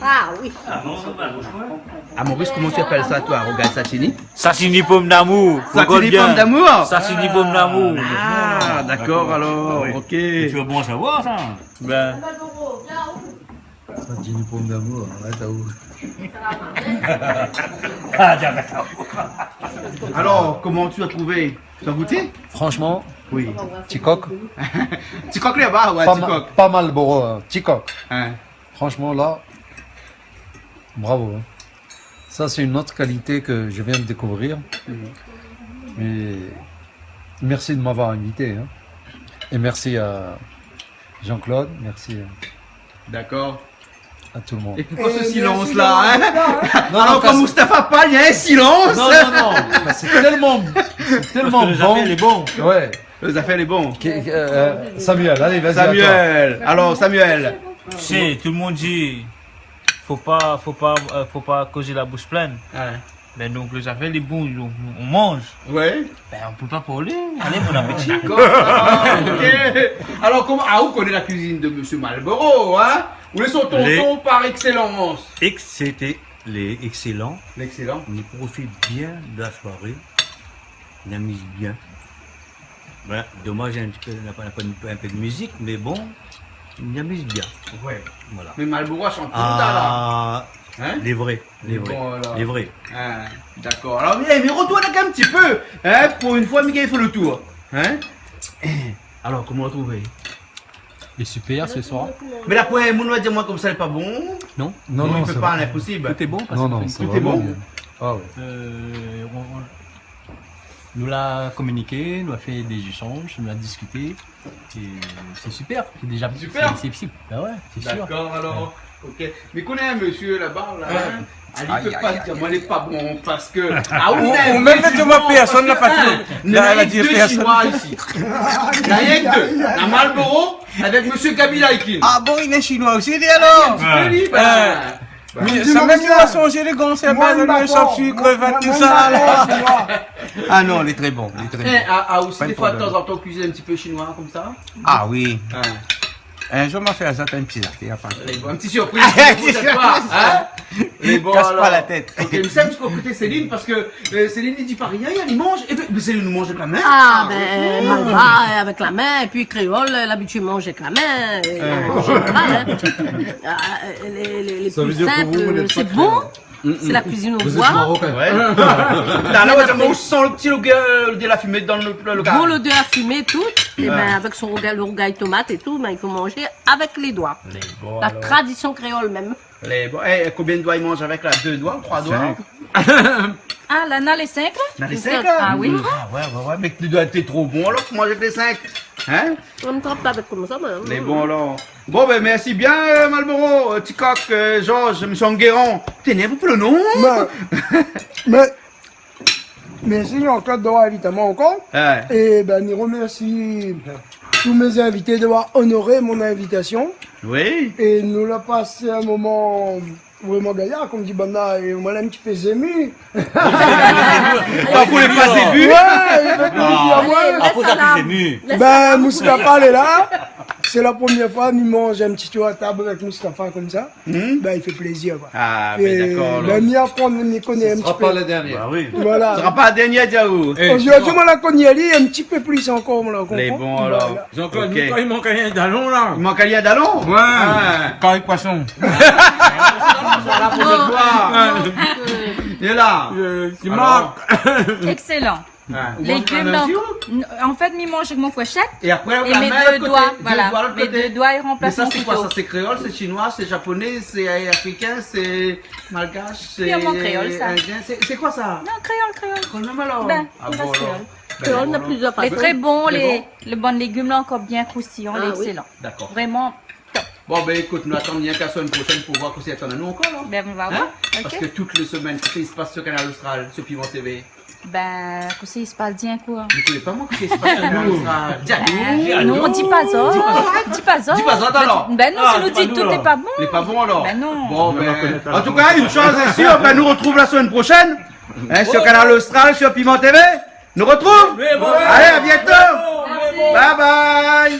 Ah, oui. Ah, non, non, bah, franchement. À Maurice, comment tu appelles ça, toi ? Regarde, satini. Satini pomme d'amour. Satini pomme d'amour ? Satini pomme d'amour. Ah, d'accord, alors, ok. C'est bon à savoir, ça. Ben. Satini pomme d'amour, arèt aou. Ah, d'accord. Alors, comment tu as trouvé ? Tu as goûté ? Franchement, oui. Ti kok. Ti kok laba, ouais, ti kok. Pas ma-, pas Marlboro, hein. Ti kok. Hein. Franchement, là, bravo, hein. Ça, c'est une autre qualité que je viens de découvrir. Mhm. Mais merci de m'avoir invité, hein. Et merci à Jean-Claude, merci à... D'accord. À tout le monde. Et pourquoi ce silence-là, hein ? Non, non, alors, quand Mustapha parle, il y a un silence. Non, non, non. Bah, c'est tellement, c'est tellement bon. Parce que le zafèr lé bon. Ouais. Le zafèr lé bon. Qui, euh, Samuel, allez, vas-y, à toi. Samuel. Alors, Samuel. Tu sais, tout le monde dit, faut pas, faut pas, euh, faut pas causer la bouche pleine. Ouais. Ben, donk, le zafèr lé bon, donk, on mange. Ouais. Ben, on peut pas parler. Allez, bon appétit. D'accord. Ah, ok. Alors, comment, ah, ou koné la cuisine de Monsieur Marlboro, hein ? Ou lé son tonton par excellence. Ex-, c'était les excellents. L'excellent. On profite bien de la soirée. On amuse bien. Voilà, domaz, na in ti pé, na pa, na pa in, in pé de mizik, mé bon, i amiz bien. Ouais. Voilà. Mé Marlboro la shant tout a la. Ah, hein ? Lé vré, lé vré. Bon, alors. Lé vré. Ah, d'accord. Alors, eh, mé retourn in ti pé, hein, pour une fois, Miguel fait le tour. Hein ? Alors, koman ou la trouvé ? Lé super, ce soir. Mé la, pou in moun va dir amoin konmsa lé pa bon. Non. Non, non, i pé pa, inposib. Tout est bon parce que... Non, non, c'est vraiment bien. Tout est bon. Ah ouais. Euh, on, on, Nou la kominiké, nou la fé dé zéshanj, nou la diskité. É sé super, sé déza... Super. Sé, sé, sé, bah ouais, sé sûr. D'accord, alors, ok. Mé koné in mésyé laba, la, hein, ali i pé pa dir amoin lé pa bon, parske, ah, ou mèm, pèrsone la pa trouvé. Na rienk dé Shinoi isi. Na rienk dé. Na Marlboro avèk mésyé Gaby Likin. Ah bon, li lé shinoi osi, li, alors ? Ouais. Mé sa mèm, li va sonjé lé gran sèpin, lé shop sir, krevèt, tout sa la. Ah non, lé tré bon, lé tré bon. Eh, ah, ah, osi, défoi, tanzantan, ou kuizine in ti pé shinoi, konmsa ? Ah oui. In zour, ma fé azot in ti zafèr, apa. Lé bon, in ti sirpriz pou sèt foi, in ? Lé bon, alor. Kas pa la tèt. Ok, nou sa in ti kou koté Céline, parske, euh, Céline, li di pa rien, li manz. Ébin, mé Céline, nou manz avèk la min. Ah, bin, oui. Malbar, avèk la min, épi kréol, euh, labitié manz avèk la min, euh, an zénéral, in. Ah, euh, lé, lé, lé pli sinp, euh, sé bon. Sa vé dir ke vou, vou lé pa tré... Sé la kuizine o boi. Vou lé marokin. Ouais. Talèr, ou san lo ti lodèr, euh, de la fimé dan lo, lo, lo kar. Bon, lodèr la fimé, tout. Ébin, avèk son rougay, lo rougay tomat é tout, bin, i fo manzé avèk lé doi. Lé bon, alor. La tradision kréol mèm. Lé bon. Eh, konbien doi i manz avèk la ? Dé doi, troi doi ? Sink. Ah, la, na lé sink, la. Na lé sink, la ? Ah oui. Ah ouais, ouais, ouais, mé ou doi èt tro bon, alor, pou manz avèk lé sink. In ? Ou trap pa avèk konmsa, mé... Lé bon, alor. Bon, bin, mèrsi bien, euh, Malboro, euh, Tikok, euh, Georges, Mésyé Enguerrand. Té nèrv pou lo non. Mé, mé, mèrsi Jean-Claude d'avoir invité amoin ankor. Ouais. É bin, mi remèrsi tout mé zinvité d'avoir onoré mon invitasion. Oui. É nou la pas in moman vréman gayar, konm di banna, é moin la in ti pé zémi. Parfoi lé pa zémi. Ouais, i fé plézir amoin. Ah, apré sa, lès sa la. Bin, Moustapha lé la. Sé la promièr foi mi manz in ti tour a tab avèk Moustapha konmsa. Hmm. Bin, i fé plézir, koi. Ah, bin, dakor, alor. É bin, mi aprann, mi koné in ti pé. Sra pa la dernièr. Ba oui. Voilà. Sra pa la dernièr, diaou. Eh, zordi, moin la koné ali in ti pé plis ankor, moin la konpran. Lé bon, alor. Voilà. Jean-Claude, ok. I mank in dalon, la. I mank in dalon ? Ouais. Ah. Kari poison. Voilà, pou sèt foi. Non, non, euh, lé la. Euh, ti Marc. Excellent. Ouais. Ou manz la min osi, ou ? Légim, non. An fèt, mi manz avèk mon fourshèt. É apré, la min, lot koté. Voilà. Mé dé doi, i ranplas mon kouto. Mé sa, sé koi sa ? Sé kréol, sé shinoi, sé japonais, sé, euh, afrikin, sé malgash, sé indien. Pirman kréol, sa. Sé, sé koi sa ? Non, kréol, kréol. Kréol mèm, alor. Bin, i rès kréol. Ah bon, alor. Bin, kréol, na plizièr fason. Lé tré bon, lé, lé bon légim la, ankor bien kroustiyan, lé excellent. Ah oui. Dakor. Vréman top. Bon, bin, ékout, nou atann rienk la semèn proshèn pou voir kosa i atann anou ankor, la. Bin, nou va voir. Ok. Parske tout lé semèn, kosa i spas sur Kanal Austral, sur Piment TV ? Bin, kosa i spas, di ankor ? Mé ou koné pa moin, kosa i spas sur Kanal Austral ? Di anou. Bin non, di pa sa. Di pa sa. Di pa sa, alor. Bin non, si nou di tout lé pa bon. Lé pa bon, alor. Bin non. Bon, bin, an tou ka, in shoz lé sir, bin, nou retrouv la semèn proshèn, in, sur Kanal Austral, sur Piment TV. Nou retrouv. Alé, à bientôt. Bye bye.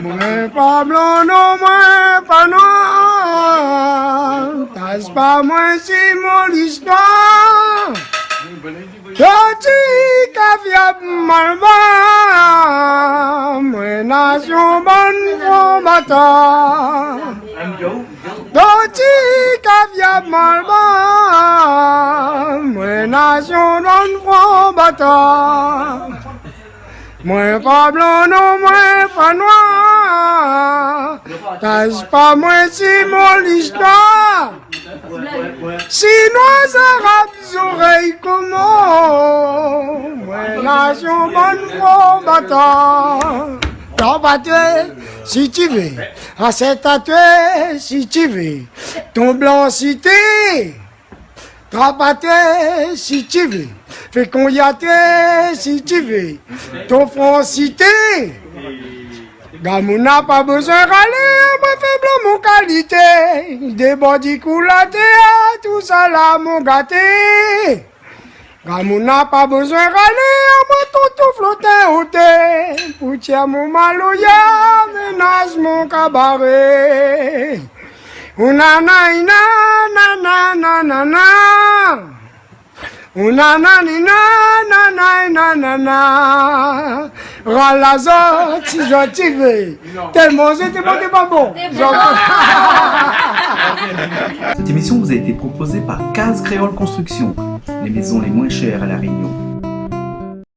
Moin pa blan, non, moin pa noir. Tas pa moin si mon listoir. Toti kaviab malbar, moin nasion bann fron batan. Toti kaviab malbar, moin nasion bann fron batan. Moin pa blan, non, moin pa noir. Tas pa moin si mon listoir. Shinoi, zarab, zorèy komor, moin nasion bann fron batan. Trap atoué si ti vé, asèt atoué si ti vé, ton blansité. Trap atoué si ti vé, fé kouy atoué si ti vé, ton fransité. Gramoun na pa bezoin ralé, moin fé blan mon kalité. Dé bandi koul atèr, tousala mon gaté. Gramoun na pa bezoin ralé, moin tonton flotin oté. Pou tièr mon maloya, ménaz mon kabaré. Ou nanana, nanana, nanana. Ou nanani, nanana, nanana. Ral azot si zot i vé. Tèlman zot té bon, té pa bon. Té bon. Cette émission vous a été proposée par Case Créole Construction, les maisons les moins chères à La Réunion.